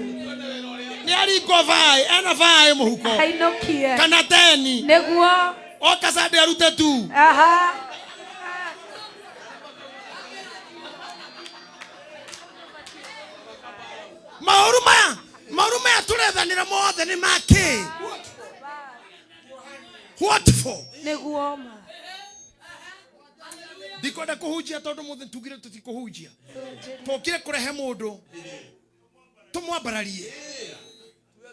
Nĩ aringwo baĩ, ena baĩ mũhuko. Ainũkie. Kana teni. Nĩguo. Oka Sunday arute tu. Maũru maya, maũru maya tũrethanĩra mothe nĩ ma kĩ? What for? Nĩguo ma. Ndikwenda kũhunjia tondũ mũthĩ tugire tũtikũhunjia. Tũkire kũrehe mũndũ tũmwambararie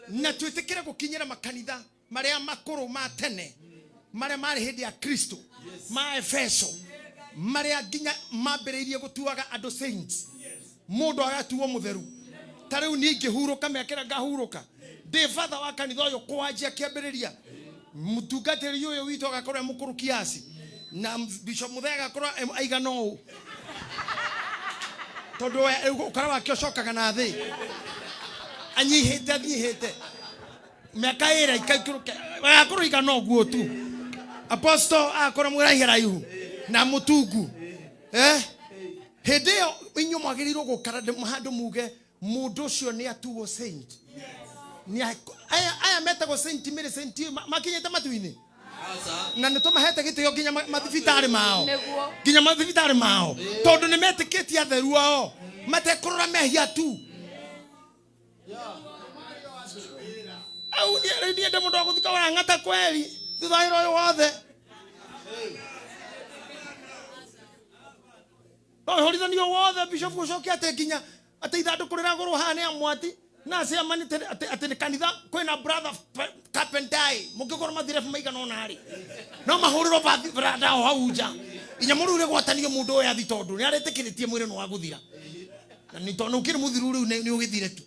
na twĩtĩkĩre gũkinyĩra makanitha marĩa makũrũ ma tene marĩa marĩ hĩndĩ ya Kristo ma Efeso marĩa nginya mambĩrĩirie gũtuaga andũ saints. Mũndũ agatuo mũtheru. Ta rĩu niĩ ingĩhurũka mĩaka ĩrĩa ngahurũka ndĩ batha wa kanitha ũyũ kwanjia kĩambĩrĩria mũtungatĩri ũyũ witũ agakorwo e mũkũrũ kiasi na Bishop Muthee agakorwo aigana ũũ. Tondu ukara wake ucokaga na thi. Anyihite anyihite. Miaka ira ikaikuruke. Akorwo igana uguo tu. Apostle akorwo mwiraihe raihu na mutungu. Eh? Hĩndĩ ĩyo inyuĩ mwagĩrĩirwo gũkara handũ muge mũndũ ũcio nĩ atuo saint. Aya metagwo saint mĩrĩ saint makinyĩte matu-inĩ. Na nĩ tũmahete gĩtĩo nginya mathibitarĩ mao. Nginya mathibitarĩ mao. Tondũ nĩ metĩkĩtie atheru ao. Matekũrora mehia tu. Au niĩ ndĩ mũndũ wa gũthika warang'ata kweli thutha wa wĩra ũyũ wothe. No horithanio wothe bishop ucoke ate nginya ate ithandũkũ rĩragũrwo haha nĩ amwati na aciamanĩte atĩ nĩ kanitha kwĩna brother carpenter mũngĩkorwo mathirebu maigana ũna rĩ no mahũrĩrwo brother o hau nja inya mũrũ rĩgwatanio mũndũ ũyũ athi tondũ nĩ aretĩkĩrĩtie mwĩrĩ nĩ wa gũthira na nĩ tondũ ũkĩrĩ mũthiru rĩu nĩ ũgĩthire tu.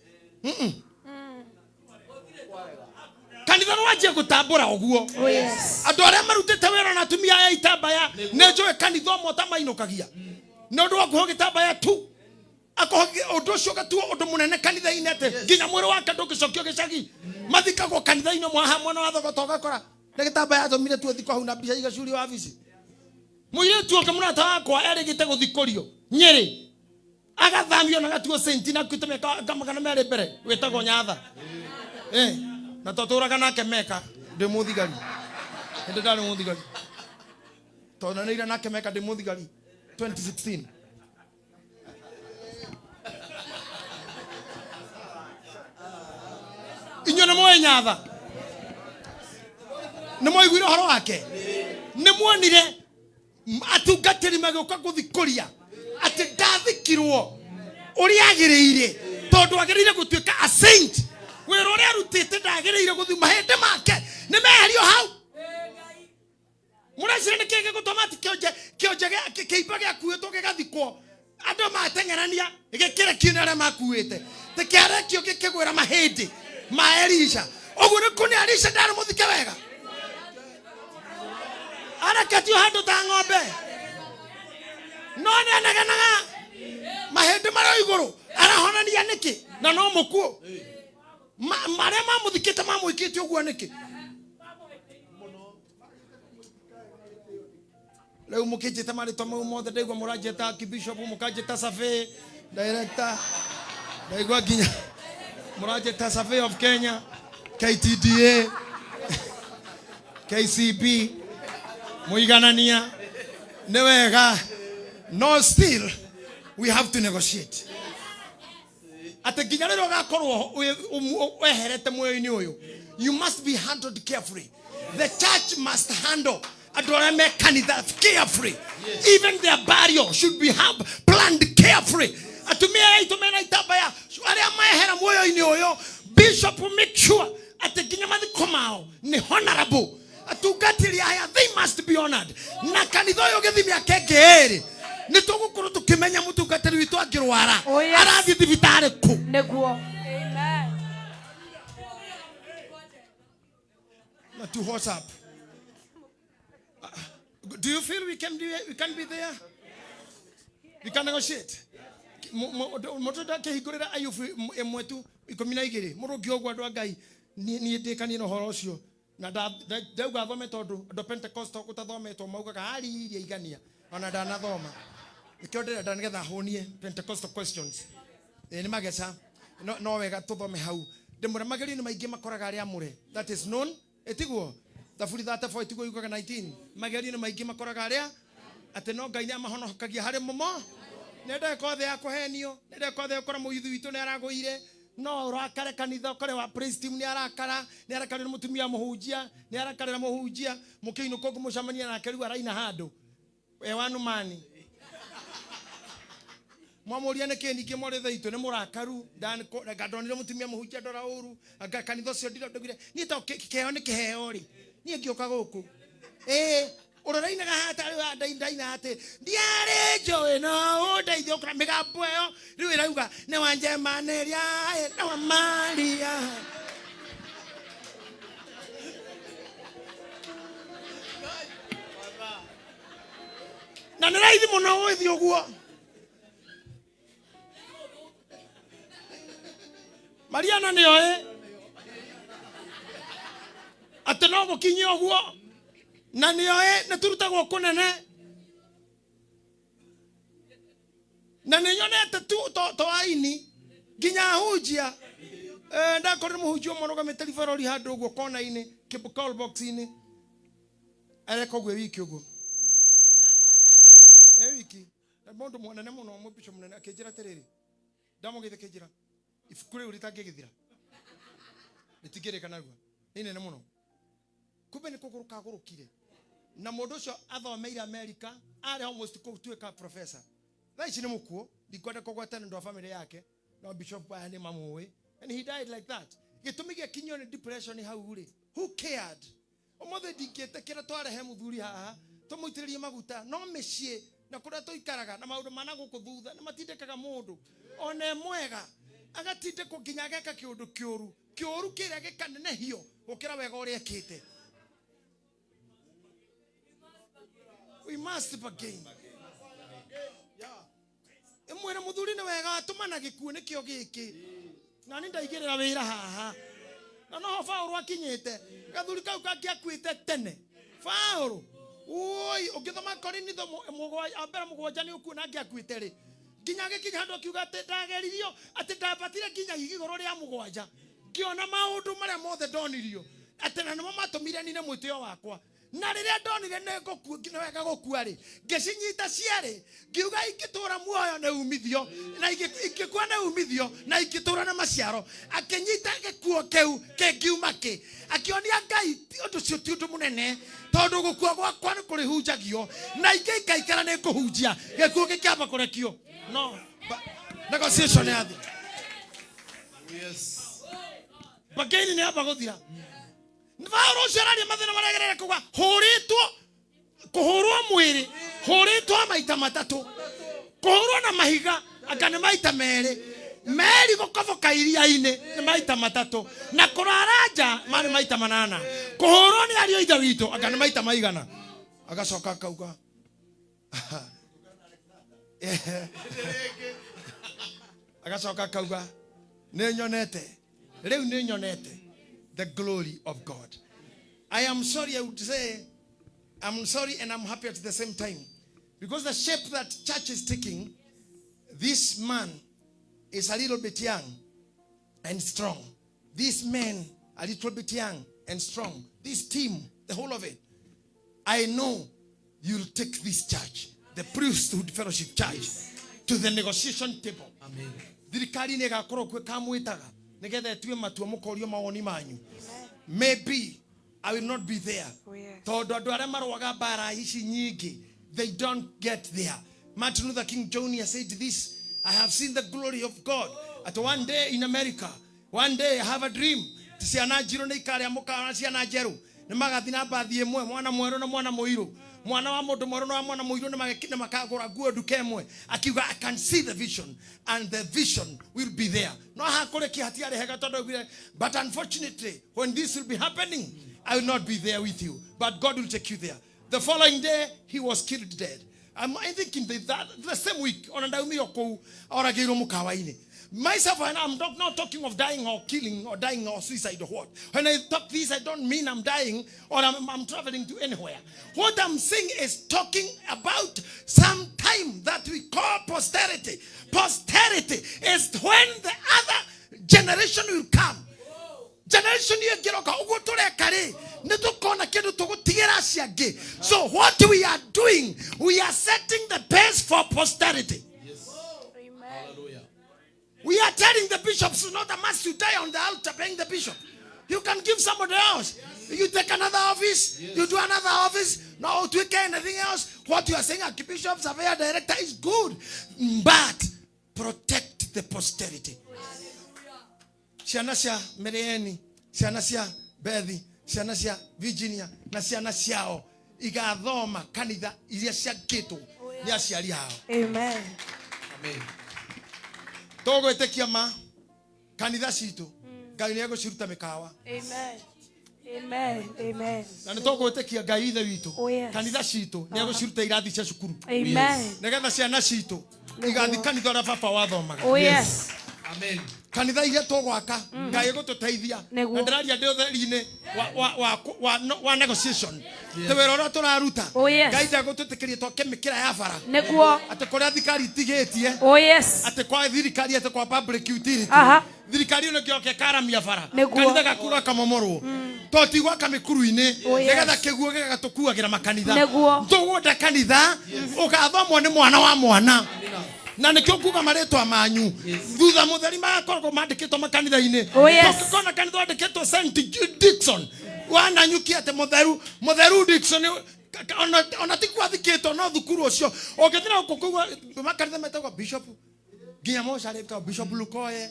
Kanitha nĩ wanjia gũtambũra ũguo. Andũ arĩa marutĩte wĩra na atumia aya itambaya nĩ njũĩ kanitha ũmwe ũtamainũkagia nĩ ũndũ wa kũheo gĩtambaya tu. Akoho ũndũ ũcio ũgatuo ũndũ mũnene kanitha-inĩ atĩ nginya mwĩrĩ wake ndũngĩcokio gĩcagi. Mathikagwo kanitha-inĩ ũmwe haha mwena wa Thogoto ũgakora nĩ gĩtambaya atũmire tu athikwo hau na mbica igacurio wabici. Mũirĩtu ũngĩ mũrata wakwa erĩgĩte gũthikũrio Nyĩrĩ agathamio na gatuo saint na akuĩte mĩaka 200 mbere wĩtagwo Nyatha. Na twatũraga nake Meka ndĩ mũthigari. Hĩndĩ ndarĩ mũthigari. Twonanĩire nake Meka ndĩ mũthigari 2016. Inyuĩ nĩ mũĩ Nyatha? Nĩ mwaiguire ũhoro wake? Nĩ muonire atungatĩri magĩũka gũthikũria atĩ ndathikirwo ũrĩa agĩrĩire tondũ agĩrĩire gũtuĩka a saint. Wĩra ũrĩa arutĩte ndagĩrĩire gũthiĩ mahĩndĩ make nĩ meherio hau. Mũreciria nĩ kĩĩ gĩgũtũma atĩ kĩonje kĩimba gĩakuĩtwo gĩgathikwo andũ mateng'erania gĩkĩrekio nĩ arĩa makuĩte tĩkĩarekio gĩkĩgwĩra mahĩndĩ ma Elisha. Ũguo nĩ kũnĩ Elisha ndarĩ mũthike wega areketio handũ ta ng'ombe no nĩ anegenaga mahĩndĩ marĩ igũrũ arahonania nĩkĩ na no mũkuũ marĩa mamũthikĩte mamũikĩte ũguo nĩkĩ. Rĩu mũkĩnjĩta marĩtwa mau mothe ndaigua mũranjĩta Archbishop mũkanjĩta survey director ndaigua nginya mũranjĩta Survey of Kenya KTDA KCB mũiganania nĩ wega no still we have to negotiate atĩ nginya rĩrĩa ũgakorwo weherete muoyo-inĩ ũyũ you must be handled carefully. The church must handle andũ arĩa me kanitha carefully. Even their burial should be planned carefully. Atumia aitũ mena itambaya arĩa mehera muoyo-inĩ ũyũ bishop make sure atĩ nginya mathiko mao nĩ honorable. Atungatĩri aya they must be honored. Na kanitha ũyũ ũgĩthiĩ mĩaka ĩngĩ ĩrĩ nĩ tũgũkorwo tũkĩmenya mũtungatĩri witũ angĩrwara arathiĩ thibitarĩ kũ. Nĩguo. Amen. Na tu WhatsApp. Do you feel we can be there? We can negotiate. Mũndũ ndakĩhingũrĩra Ayubu ĩmwe tu 12 mũrũngi ũguo andũ a Ngai niĩ ndĩkanie na ũhoro ũcio na ndauga thome tondũ andũ a Pentecostal gũtathometwo maugaga aririe igania ona ndanathoma nĩkĩo ndĩrenda nĩgetha hũnie Pentecostal questions. Nĩ mageca no wega tũthome hau ndĩmwĩre magerio nĩ maingĩ makoraga arĩa amũre that is known ĩtiguo Thaburi 34 ĩtiguo yugaga 19 magerio nĩ maingĩ makoraga arĩa atĩ no Ngai nĩ amahonokagia harĩ mũmo nĩ ndagĩka othe ya kũhenio nĩ ndagĩka othe ya gũkora mũyuthi witũ nĩ aragũire no ũrakare kanitha ũkore wa praise team nĩ arakara nĩ arakarĩra mũtumia mũhunjia nĩ arakarĩra mũhunjia mũkĩinũka ũngĩmũcemania nake rĩu araina handũ ewanumani mwamũria nĩkĩ ningĩ mwarĩ tha itũ nĩ mũrakaru ndonire mũtumia mũhunjia ndora ũru anga kanitha ũcio ndire niĩ to kĩheo nĩ kĩheo rĩ niĩ ngĩũka gũkũ ũrorainaga haha tarĩ ndaina atĩ ndiarĩ njũĩ no ũndeithie ũkora mĩgambo ĩyo rĩu ĩrauga nĩ wanjemanĩria na wa Maria. Na nĩ raithi mũno ũgĩthiĩ ũguo. Mariana nĩ oĩ atĩ no gũkinyia ũguo, na nĩ oĩ nĩ tũrutagwo kũnene, na nĩ nyonete tu to aini nginya ahunjia. Ndakorire mũhunjia ũmwe ũrũgamĩte ribarori handũ ũguo kona-inĩ, call box-inĩ, areka ũguo wiki ũguo. Wiki. Na mũndũ mũnene mũno, mũbishop mũnene, akĩnjĩra atĩrĩrĩ, ndamũgeithia akĩnjĩra, ibuku rĩu rĩtangĩgĩthira, rĩtingĩrĩka narua, nĩ inene mũno. Kumbe nĩ kũgũrũka agũrũkire. Na mũndũ ũcio athomeire America, arĩ almost gũtuĩka professor. Thaa ici nĩ mũkuũ, ndikwenda kũgweta nĩ ũndũ wa family yake, no bishop aya nĩ mamũĩ. And he died like that. Gĩtũmi gĩakinyio nĩ depression hau rĩ, who cared? Ũmũthĩ ndingĩtĩkĩra twarehe mũthuri haha, tũmũitĩrĩrie maguta, no mĩciĩ na kũrĩa tũikaraga na maũndũ ma na gũkũ thutha nĩ matindĩkaga mũndũ. Ona e mwega, agatindĩkwo nginya ageka kĩũndũ kĩũru. Kĩũru kĩrĩa gĩkanenehio gũkĩra wega ũrĩa ekĩte. We must bargain. Ĩmwĩre mũthuri nĩ wega atũmana gĩkuũ nĩkĩo gĩkĩ. Na nĩ ndaigĩrĩra wĩra haha. Na noho Paũlũ akinyĩte. Gathuri kau kangĩakuĩte tene. Paũlũ, oi, ũngĩthoma Korinitho mbere mũgwanja nĩ ũkuona angĩakuĩte rĩ. Nginya agĩkinya handũ akiuga atĩ ndageririo, atĩ ndambatire nginya igũrũ rĩa mũgwanja. Ngĩona maũndũ marĩa mothe ndonirio. Atĩ na nĩmo matũmire nine mwĩtĩo wakwa. Na rĩrĩa ndonire nĩ ngũkua, nĩ wega gũkua rĩ, ngĩcinyita cierĩ, ngiuga ingĩtũra muoyo nĩ umithio, na ingĩkua nĩ umithio, na ingĩtũra nĩ maciaro. Akĩnyita gĩkuo kĩu kĩngiuma kĩ, akĩonia Ngai ũndũ ũcio ti ũndũ mũnene, tondũ gũkua gwakwa nĩ kũrĩhunjagio, na ingĩikaikara nĩ ngũhunjia, gĩkuũ gĩkĩamba kũrekio. No, negotiation yathi. Yes. Bargain nĩ yamba gũthira. Paũlũ ũcio araria mathĩna marĩa agerere kuga, hũrĩtwo, kũhũrwo mwĩrĩ, hũrĩtwo maita matatũ, kũhũrwo na mahiga, anga nĩ maita merĩ, meri gũkoboka iria-inĩ nĩ maita matatũ, na kũrara nja marĩ maita manana, kũhũrwo nĩ ariũ a ithe witũ anga nĩ maita maigana. Agacoka akauga, agacoka akauga, nĩ nyonete, rĩu nĩ nyonete the glory of God. I am sorry, I would say, I'm sorry and I'm happy at the same time. Because the shape that church is taking, this man is a little bit young and strong. This man, a little bit young and strong. This team, the whole of it. I know you'll take this church, the Priesthood Fellowship Church, to the negotiation table. Amen. Thirikari nĩ ĩgakorwo kwĩ kamwĩtaga nĩgetha ĩtue matua mũkorio mawoni manyu. Maybe I will not be there. Oh, yes. Tondũ andũ arĩa marũaga mbara ici nyingĩ, they don't get there. Martin Luther King Jr. said this, I have seen the glory of God. At one day in America, one day I have a dream. Ciana njirũ nĩ ikarĩa mũkawa na ciana njerũ. Nĩ magathiĩ na mbathi ĩmwe, mwana mwerũ na mwana mũirũ. Mwana wa mũndũ mwerũ na wa mwana mũirũ nĩ makagũra nguo nduka ĩmwe. Akiuga, I can see the vision and the vision will be there. No hakũrĩ hatiarĩ hega tondũ augire, but unfortunately, when this will be happening, I will not be there with you, but God will take you there. The following day, he was killed dead. I think in the same week, ona ndaumire kũu, oragĩirwo mũkawa-inĩ. Myself, and I'm not talking of dying or killing or dying or suicide or what. When I talk this, I don't mean I'm dying or I'm traveling to anywhere. What I'm saying is talking about some time that we call posterity. Posterity is when the other generation will come. Generation ĩyo ĩngĩroka, ũguo tũreka rĩ, nĩ tũkona kĩndũ tũgũtigĩra acio angĩ. So what we are doing, we are setting the pace for posterity. Yes. Amen. Hallelujah. We are telling the bishops, it's not a must to die on the altar paying the bishop. You can give somebody else. You take another office, you do another office, no tweak anything else. What you are saying, Archbishop, Surveyor, Director is good. But protect the posterity. Ciana cia Merieni, ciana cia Bethi, ciana cia Virginia, na ciana ciao igathoma kanitha iria ciakĩtwo nĩ aciari ao. Amen. Amen. Tũgwĩtĩkia ma kanitha citũ Ngai nĩ egũciruta mĩkawa. Amen. Amen. Amen. Na nĩ tũgwĩtĩkia Ngai ithe witũ. Oh, yes. Kanitha citũ nĩ egũciruta irathi cia cukuru. Amen. Nĩgetha ciana citũ igathiĩ kanitha ũrĩa baba wathomaga. Oh, yes. Amen. Kanitha iria tũgwaka Ngai egũtũteithia. Na Nĩguo. ndĩraria ndĩ ũtheri-inĩ wa negotiation. Tĩ wĩra ũrĩa tũraruta. Oh, yes. Ngai ndegũtwĩtĩkĩria twake mĩkĩra ya bara. Nĩguo. Atĩ kũrĩa thirikari itigĩtie. Oh yes. Atĩ kwa thirikari atĩ kwa public utility. Aha. Thirikari ĩno ĩngĩoka ĩkaramia bara. Nĩguo. Kanitha gakura kamomorwo. To ti gwaka mĩkuru-inĩ. Oh, yes. Nĩgetha kĩguũ gĩgatũkuagĩra makanitha. Nĩguo. Tũgũnda kanitha ũgathomwo nĩ mwana wa mwana. Na nĩkĩo nguga marĩtwa manyu thutha mũtheri magakoragwo mandĩkĩtwo makanitha-inĩ. Oh, yes. Tũngĩkona kanitha wandĩkĩtwo St. Dickson wananyukia atĩ mũtheru Dickson ona ti gwathikĩtwo no thukuru ũcio ũngĩthiĩ na gũkũ kũigua makanitha metagwo Bishop nginya mocarĩ etagwo Bishop Lukoye.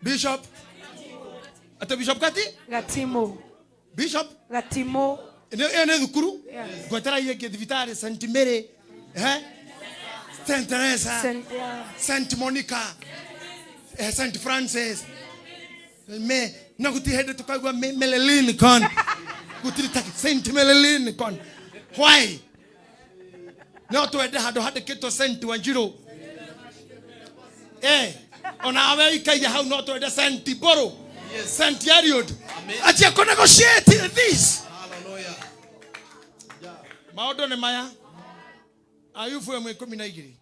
Bishop atĩ Bishop Gati Gatimo. Bishop Gatimo. Ĩyo nĩ thukuru Yes. ngwetera ĩngĩ thibitarĩ St. Mary St. Teresa Saint, yeah. St. Monica St. Francis me na gũtirĩ hĩndĩ tũkaigua Melelin con gũtirĩ ta St. Melelin con why no twende handũ handĩkĩtwo St. Wanjiru onawe ikaire hau no twende St. Boro St. Eliud achia kũ negotiate this. Hallelujah. Maũndũ nĩ maya Ayubu 12.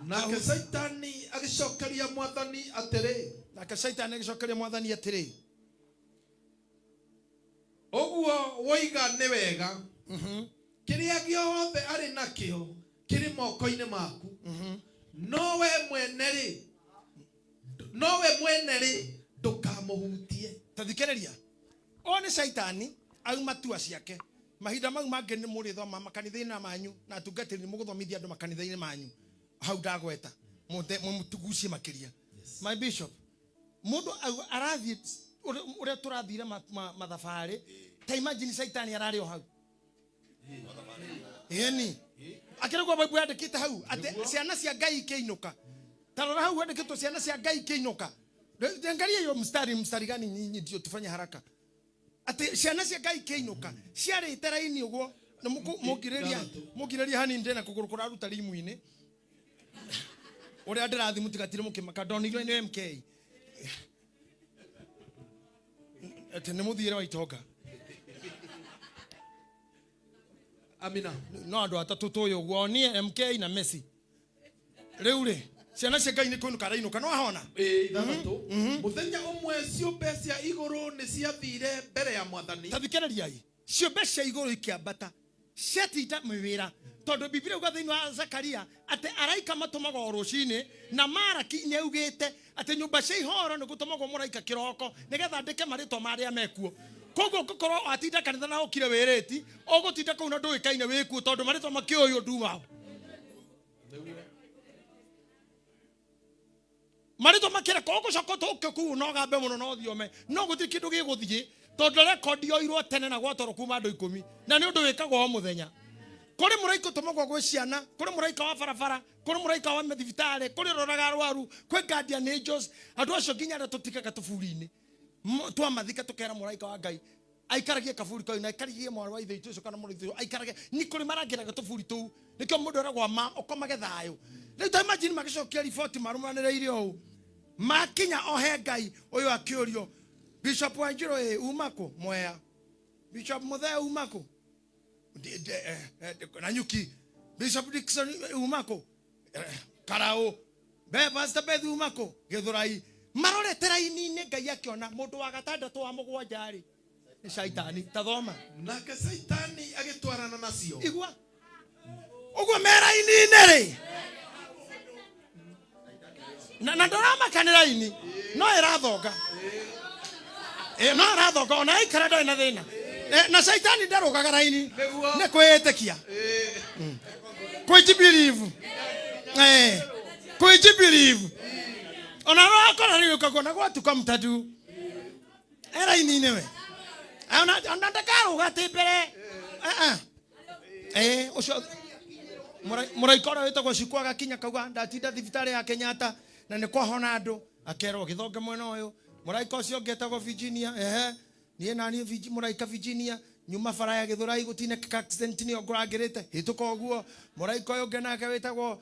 Nake Saitani agĩcokeria Mwathani atĩrĩ. Nake Saitani agĩcokeria Mwathani atĩrĩ. Ũguo woiga nĩ wega. Kĩrĩa gĩothe arĩ nakĩo kĩrĩ moko-inĩ maku. No we mwene rĩ ndũkamũhutie. Ta thikĩrĩria. Ũyũ nĩ Saitani auma tua ciake. Mahinda mau mangĩ nĩ mũrĩthoma makanitha-inĩ manyu na atungatĩri nĩ mũgũthomithia andũ makanitha-inĩ manyu. Hau ndagweta. Mũtugucie makĩria. My bishop, mũndũ arathiĩ ũrĩa tũrathire mathabarĩ, ta imagine Saitani ararĩ o hau. Ĩni. Akĩrĩ Bible yandĩkĩte hau atĩ ciana cia Ngai ikĩinũka. Ta rora hau yandĩkĩtwo ciana cia Ngai ikĩinũka. Angalia hiyo mstari gani nyinyi ndio tufanye haraka. Atĩ ciana cia Ngai ikĩinũka ciarĩte raini ũguo na mũngirĩria hanini ndĩna kũgũrũ kũraruta rimu-inĩ. Ũrĩa ndĩrathiĩ mũtigatire mũkĩmaka ndonirwo nĩ MK. Atĩ nĩ mũthiĩre wa itonga. Amina. No andũ atatũ tũĩ ũguo niĩ MK na Messi. Rĩu rĩ ciana cia Ngai nĩ kũinũka arainũka no ahona. Ithathatũ. Mũthenya ũmwe ciũmbe cia igũrũ nĩ ciathire mbere ya Mwathani. Ta thikĩrĩriai. Ciũmbe cia igũrũ ikĩambata ciatinda mĩwĩra tondũ Biblia yuga thĩinĩ wa Zakaria atĩ araika matũmagwo o rũcinĩ na Maraki nĩaugĩte atĩ nyũmba cia ihoro nĩ gũtũmagwo mũraika kĩroko nĩgetha andĩke marĩtwa ma arĩa mekuo. Koguo ũngĩkorwo watinda kanitha na ũkire wĩrĩti ũgũtinda kũu na ndũĩkaine wĩkuo tondũ marĩtwa makĩũĩ ndumao. Marĩtwa makĩreka ũgũcoka ũtũke kũu no gambe mũno no thiome no gũtirĩ kĩndũ gĩgũthiĩ tondũ rekondi yoirwo tene na gwatwarwo kuma andũ 10 na nĩ ũndũ wĩkagwo o mũthenya. Kũrĩ mũraika ũtũmagwo gwĩ ciana, kũrĩ mũraika wa barabara, kũrĩ mũraika wa mathibitarĩ, kũrĩ ũroraga arwaru, kwĩ guardian angels, andũ acio nginya arĩa tũtikaga tũburi-inĩ. Twamathika tũkera mũraika wa Ngai aikaragie kaburi kau na aikaragie mwarĩ wa ithe witũ ũcio kana mũrũ wa ithe witũ, aikaragie. Nĩ kũrĩ marangĩraga tũburi tũu nĩkĩo mũndũ eragwo ma ũkomage thayũ. Rĩu ta imagine magĩcokia riboti marũmanĩrĩire ũũ makinya o he Ngai ũyũ akĩũrio Bishop Wanjiru ĩ uma kũ Mwea, Bishop Muthee uma kũ Nanyuki, Bishop Dickson uma kũ Karau, Pastor Beth uma kũ Gĩthũrai. Marorete raini-inĩ Ngai akĩona mũndũ wa gatandatũ wa mũgwanja rĩ nĩ Shaitani. Ta thoma. Nake Shaitani agĩtwarana nacio. Igua ũguo me raini-inĩ rĩ na ndũramaka nĩ raini no ĩrathonga. No ĩrathonga ona aikara ndarĩ na thĩna. Na Shaitani ndarũgaga raini nĩ kwĩĩtĩkia. Kwĩjibelieve. Kwĩjibelieve. Ona ũrakora rĩu ũkagwo na gwatuka mũtatu. Raini-inĩ we. Ona ndakarũga atĩ mbere. Ũcio mũraika ũrĩa wĩtagwo Ciku agakinya akauga ndatinda thibitarĩ ya Kenyatta na nĩ kwahona andũ akerwo gĩthonge mwena ũyũ. Mũraika ũcio ũngĩ etagwo Virginia, ehe niĩ na niĩ mũraika Virginia Nyuma bara ya Githurai gutine accident nĩyo ngũrangĩrĩte hĩtũka ũguo. Mũraika ũyũ ũngĩ nake wĩtagwo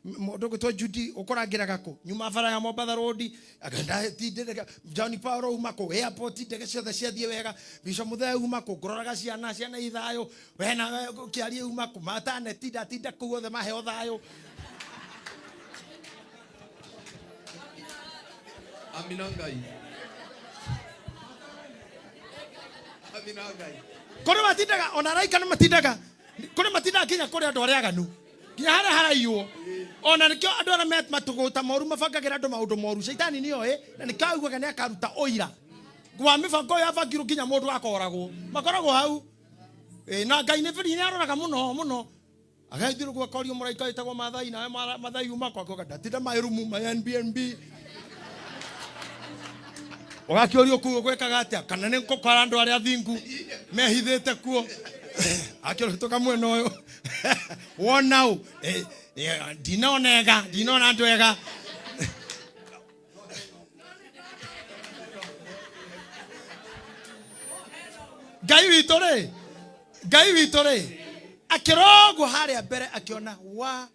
mũndũ ũgwĩtwo Judy ũkũrangĩraga kũ? Nyuma bara ya Mombatha Road agenda John Paul uma kũ? Airport ndege ciothe ciathiĩ wega. Bishop Muthee uma kũ? Ngũroraga ciana, ciana i thayũ. We nawe kĩarie uma kũ? Mataneti ndatinda kũu othe maheo thayũ. Amina Ngai. Amina Ngai. Kũrĩ matindaga ona araika nĩ matindaga, kũrĩ matindaga nginya kũrĩ andũ arĩa aganu, nginya harĩa haraiywo. Ona nĩkĩo andũ arĩa me matũgũta moru mabangagĩra andũ maũndũ moru. Caitani nĩoĩ na nĩkĩo augaga nĩ akaruta ũira wa mĩbango ĩyo yabangirwo nginya mũndũ akoragwo. Makoragwo hau. Na Ngai nĩ nĩ aroraga mũno mũno. Agathirwo gwakorio mũraika wĩtagwo Mathai, nawe Mathai uma kwa koga ndatinda my room my NBNB. Ũgakĩũrio kuo gwĩkaga atĩa kana nĩ ngũkora andũ arĩa athingu mehithĩte kuo. Akĩrũtũka mwena ũyũ. Wona ũ? Ndinona ega, ndinona andũ ega. Ngai witũ rĩ, Ngai witũ rĩ, akĩrogwo harĩa mbere akĩona wa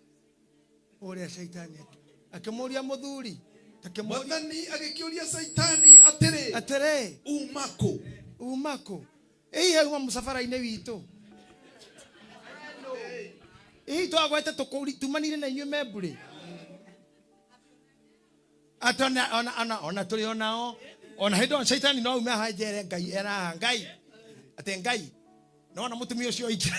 ũrĩa Shaitani akĩmũria mũthuri, akĩmũria Mwathani agĩkĩũria Caitani atĩrĩ, atĩrĩ, uma kũ? Uma kũ? Ĩĩ uma mũcabara-inĩ witũ. Ĩĩ twagwete tũkũri tumanire na inyuĩ membũrĩ. Ati ona ona ona ona tũrĩ onao. Ona hĩndĩ ĩyo Shaitani no aume haha njere Ngai eraha Ngai. Atĩ Ngai nona mũtumia ũcio aingĩra.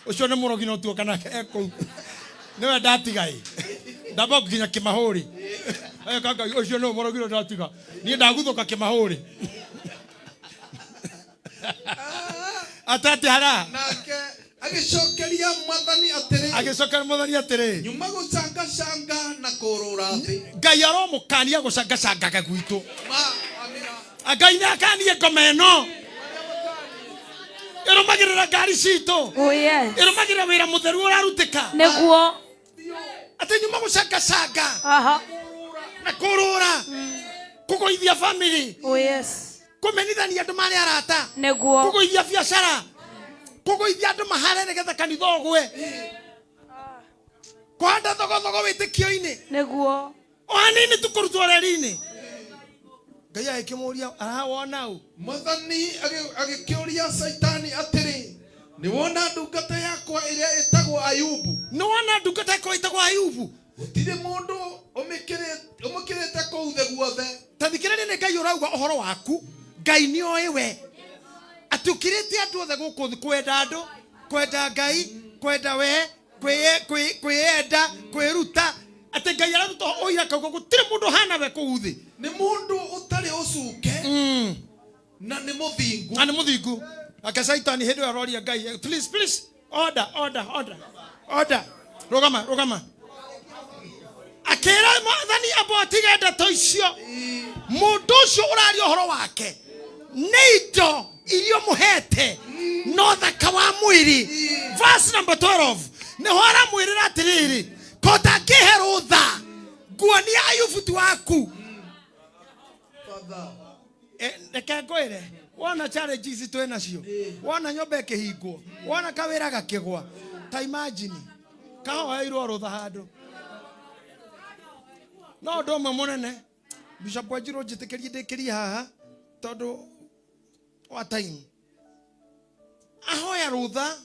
Ũcio nĩ mũrogi no tuoka nake ekũu. Nĩwe ndatiga ĩ. Ndamba nginya kĩmahũri. Eka Ngai ũcio nĩwe mũrogi no ndatiga. Niĩ ndaguthũka kĩmahũri. Atate hara. Nake agĩcokeria Mwathani atĩrĩ, Agĩcokeria Mwathani atĩrĩ, nyuma gũcangacanga na kũũrũra thĩ. Ngai aromũkania gũcangacangaga gwitũ. Ma amina. Ngai nĩ akanie ngoma ĩno ĩrũmagĩrĩra ngari citũ. Oh yes. Ĩrũmagĩrĩra wĩra mũtheru ũrarutĩka. Nĩguo. Atĩ nyuma gũcangacanga Aha. na kũrũra kũgũithia family. Oh yes. Kũmenithania andũ marĩ arata. Nĩguo. Kũgũithia biacara. Kũgũithia andũ mahare nĩgetha kanitha ũgwe. Kũhanda thogothogo wĩtĩkio-inĩ. Nĩguo. O hanini tu kũrutwo reri-inĩ. Ngai agĩkĩmũria, arawona ũ? Mwathani agĩkĩũria Caitani atĩrĩ, nĩ wona ndungata yakwa ĩrĩa ĩtagwo Ayubu? Nĩ wona ndungata yakwa ĩtagwo Ayubu? Gũtirĩ mũndũ ũmũkĩrĩte kũu thĩ guothe. Ta thikĩrĩria nĩ Ngai ũrauga ũhoro waku. Ngai nĩ oĩ we. Atĩ ũkĩrĩte andũ othe gũkũ thĩ, kwenda andũ, kwenda Ngai, kwenda we, kwĩyenda, kwĩruta. Atĩ Ngai araruta ũira akauga gũtirĩ mũndũ ũhana we kũu thĩ. Nĩ mũndũ ũtarĩ ũcuke na nĩ mũthingu. Na nĩ mũthingu. Ake Caitani hĩndĩ ĩyo aroria Ngai, please, please, order, order, order, order. Rũgama, rũgama. Akĩra Mwathani amba atige ndeto icio. Mũndũ ũcio ũraria ũhoro wake nĩ indo iria ũmũhete no thaka wa mwĩrĩ. Verse number 12 nĩho aramwĩrĩra atĩrĩrĩ, ko ũtangĩhe rũtha nguonia Ayubu ti waku. Reke ngwĩre, wona challenge ici twĩ nacio, wona nyũmba ĩkĩhingwo, wona kawĩra gakĩgwa, ta imagine kahoeirwo rũtha handũ. No ũndũ ũmwe mũnene Bishop Wanjiru njĩtĩkĩrie ndĩkĩrie haha tondũ wa time. Ahoya rũtha,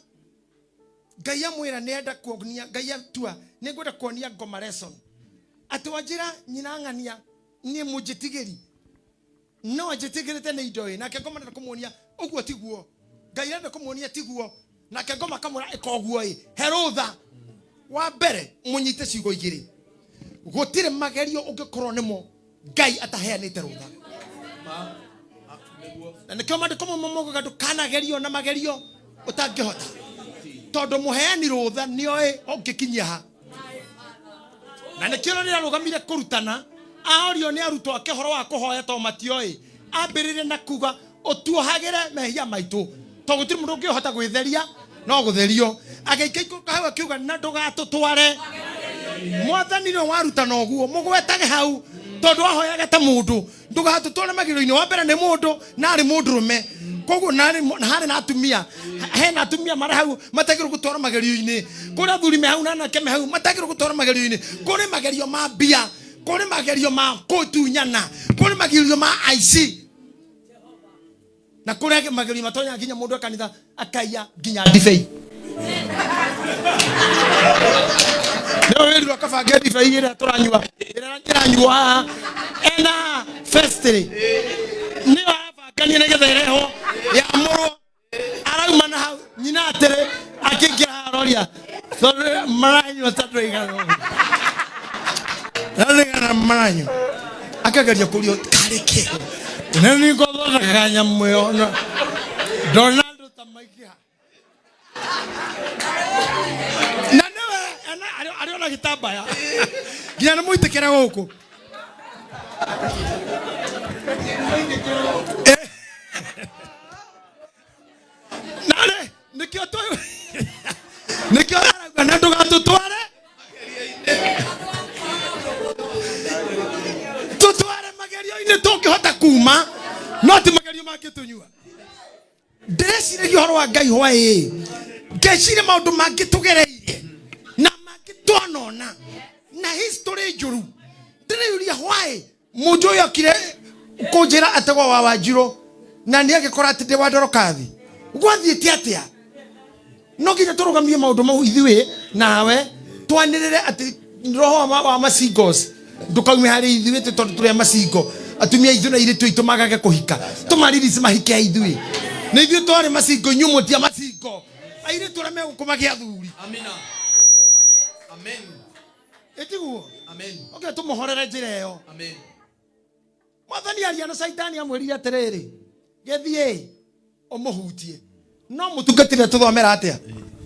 Ngai amwĩra nĩ enda kuonia, Ngai atua nĩ ngwenda kuonia ngoma lesson. Atĩ Wanjira nyina ng'ania niĩ mũnjĩtigĩri no anjĩtigĩrĩte nĩ indo ĩ, nake ngoma ndenda kũmuonia ũguo tiguo. Ngai arenda kũmuonia tiguo, nake ngoma akamwĩra ĩka ũguo ĩ, he rũtha. Wa mbere mũnyite ciugo igĩrĩ, gũtirĩ magerio ũngĩkorwo nĩmo Ngai ataheanĩte rũtha. Na nĩkĩo maandĩko mamwe maugaga ndũkanagerio na magerio ũtangĩhota, tondũ mũheani rũtha nĩoĩ ũngĩkinyia ha. Na nĩkĩo rĩrĩa arũgamire kũrutana, aorio nĩ arutwo ake ũhoro wa kũhoya tondũ matioĩ, ambĩrĩrie na kuga ũtuohagĩre mehia maitũ, tondũ gũtirĩ mũndũ ũngĩhota gwĩtheria no gũtherio. Agĩikũrũka hau akiuga na ndũgatũtware. Mwathani nĩwe warutana ũguo, mũgwetage hau. Tondu ahoyaga ta mundu ndugatutware magerio-inĩ. Wa mbere nĩ mũndũ na arĩ mũndũrũme, koguo na harĩ na atumia, hena atumia marĩ hau matagĩrĩirwo gũtwarwo magerio-inĩ. Kũrĩ athuri me hau na anake me hau matagĩrĩirwo gũtwarwo magerio-inĩ. Kũrĩ magerio ma mbia, kũrĩ magerio ma kũtunyana, kũrĩ magerio ma aici, na kũrĩ magerio matonyaga nginya mũndũ kanitha akaiya nginya ndibei. Nĩwe wĩrirwo akabange ndibei ĩrĩa tũranyua, ĩrĩa ĩranyuo haha ena festry, nĩyo arabangania nĩgetha ĩrehwo yamũrwo. Arauma na hau nyina atĩrĩ akĩingĩra aroria tondũ maranyua ta ndũigana ndũigana maranyua, akageria kũrio karĩ kĩ na nĩ ngũthondekaga nyamũ ĩyo na ndona andũ ta maingĩha na nĩwe arĩ ona gĩtambaya nginya nĩ mũitĩkĩre gũkũ. Narĩ nĩkĩo nĩkĩo arauga na ndũgatũtware tũtware magerio-inĩ tũngĩhota kuma, no ti magerio mangĩtũnyua. Ndĩreciragia ũhoro wa Ngai hwaĩ, ngeciria maũndũ mangĩ tũgereire na mangĩ twanona na history njũru. Ndĩreyũria hwaĩ mũndũ ũyũ okire kũnjĩra atagwo wa Wanjirũ na nĩ agĩkora atĩ ndĩ wa Ndorokathi, gwathiĩte atĩa? No nginya tũrũgamie maũndũ mau ithuĩ nawe twanĩrĩre atĩ roho wa macingos ndũkaume harĩ ithuĩ tĩ tondũ tũrĩ a macingo. Atumia aitũ na airĩtu aitũ magage kũhika, tũmaririsi mahike a ithuĩ nĩ ithuĩ twarĩ macingo, inyuĩ mũtia macingo. Airĩtu arĩa megũkũ magĩa athuri. Amina. Amen. Ĩtiguo? Amen. Okay, tũmũhorere njĩra ĩyo. Amen. Mwathani aria na Caitani amwĩrire atĩrĩrĩ, gĩthiĩ ũmũhutie. No mũtungatĩre tũthomera atĩa?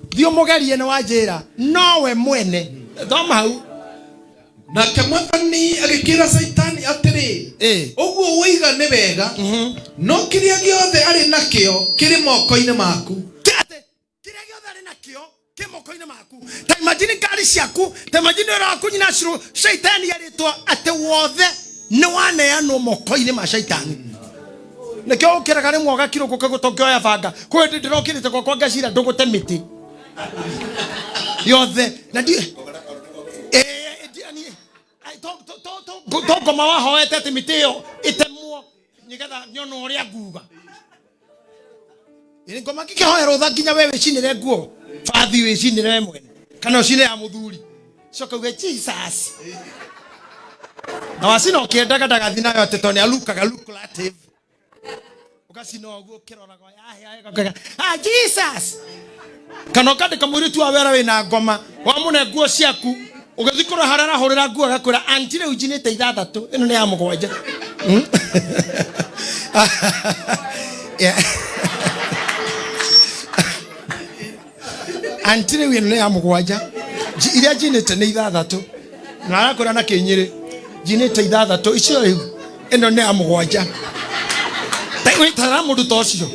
Thiĩ ũmũgerie nĩ wanjĩra nowe mwene. Thoma hau. Nake Mwathani agĩkĩra Caitani atĩrĩ, ũguo woiga nĩ wega, no kĩrĩa gĩothe arĩ nakĩo kĩrĩ moko-inĩ maku. Atĩ kĩrĩa gĩothe arĩ nakĩo kĩ moko-inĩ maku. Ta imagine ngari ciaku, ta imagine wĩra waku nyina curu Caitani arĩtwo atĩ wothe nĩ waneanwo moko-inĩ ma Caitani. Nĩkĩo ũkĩraga rĩmwe ũgakirwo gũkagũta ũkĩoya banga. Kwĩ hĩndĩ ndĩrokĩrĩte gwakwa ngacira ndũgũte mĩtĩ yothe na ndi to ngoma wahoete atĩ mĩtĩ ĩyo ĩtemwo nĩgetha nyone ũrĩa nguga. Ĩ ngoma ngĩkĩhoya rũtha nginya we wĩcinĩre nguo bathi, wĩcinĩre we mwene kana ũcine ya mũthuri, coka uge Jesus na wacina ũkĩendaga ndagathi nayo atĩ tondũ nĩ alukaga lucrative, ũgacina ũguo ũkĩroraga yahĩa, ah Jesus, kana ũkandĩka mũirĩtu wa wera wĩna ngoma wamũne nguo ciaku, ũgĩthiĩ kũrora harĩa arahũrĩra nguo agakwĩra anti rĩu njinĩte ithathatũ, ĩno nĩ ya mũgwanja. Yeah. Anti rĩu ĩno nĩ ya mũgwanja, iria njinĩte nĩ ithathatũ, na arakwĩra na kĩnyĩrĩ njinĩte ithathatũ icio, rĩu ĩno nĩ ya mũgwanja. Wĩtara mũndũ ta ũcio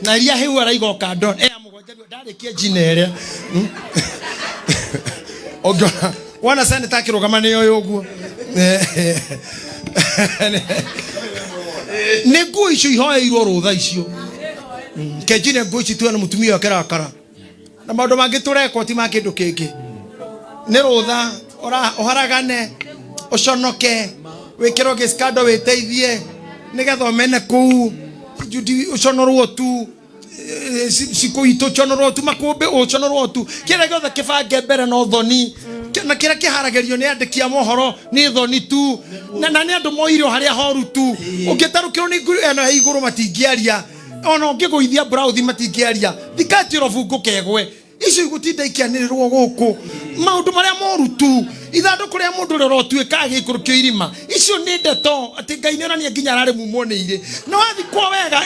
na iria hĩu araiga ũkando ĩ ya mũgwanja rĩu ndarĩkia njina ĩrĩa. Ũngĩona wona seneta akĩrũgama nĩ ũyũ ũguo nĩ nguo icio ihoeirwo rũtha icio. Kenjine nguo ici tuone mũtumia ũyũ akĩrakara na maũndũ mangĩ tũrekwo ti ma kĩndũ kĩngĩ, nĩ rũtha ũharagane ũconoke wĩkĩrwo gĩskando wĩteithie nĩgetha ũmene kũu Judy ũconorwo tu, cikũ itũ ũconorwo tu, makũmbĩ ũconorwo tu, kĩrĩa gĩothe kĩbange mbere no thoni. Na kĩrĩa kĩharagĩrio nĩ andĩki a mohoro nĩ thoni tu, na nĩ andũ moire o harĩa horu tu. Ũngĩtarũkĩrwo nĩ nguru ĩno ya igũrũ matingĩaria, ona ũngĩgũithia brauthi matingĩaria, thikati ũrobungu kegwe icio igũtinda ikĩanĩrĩrwo gũkũ maũndũ marĩa moru tu. Ithandũkũ rĩa mũndũ ũrĩa ũrotuĩka agĩikũrũkio irima, icio nĩ ndeto atĩ Ngai nĩ onania nginya ararĩ mumwo nĩ irĩ na wathikwo wega.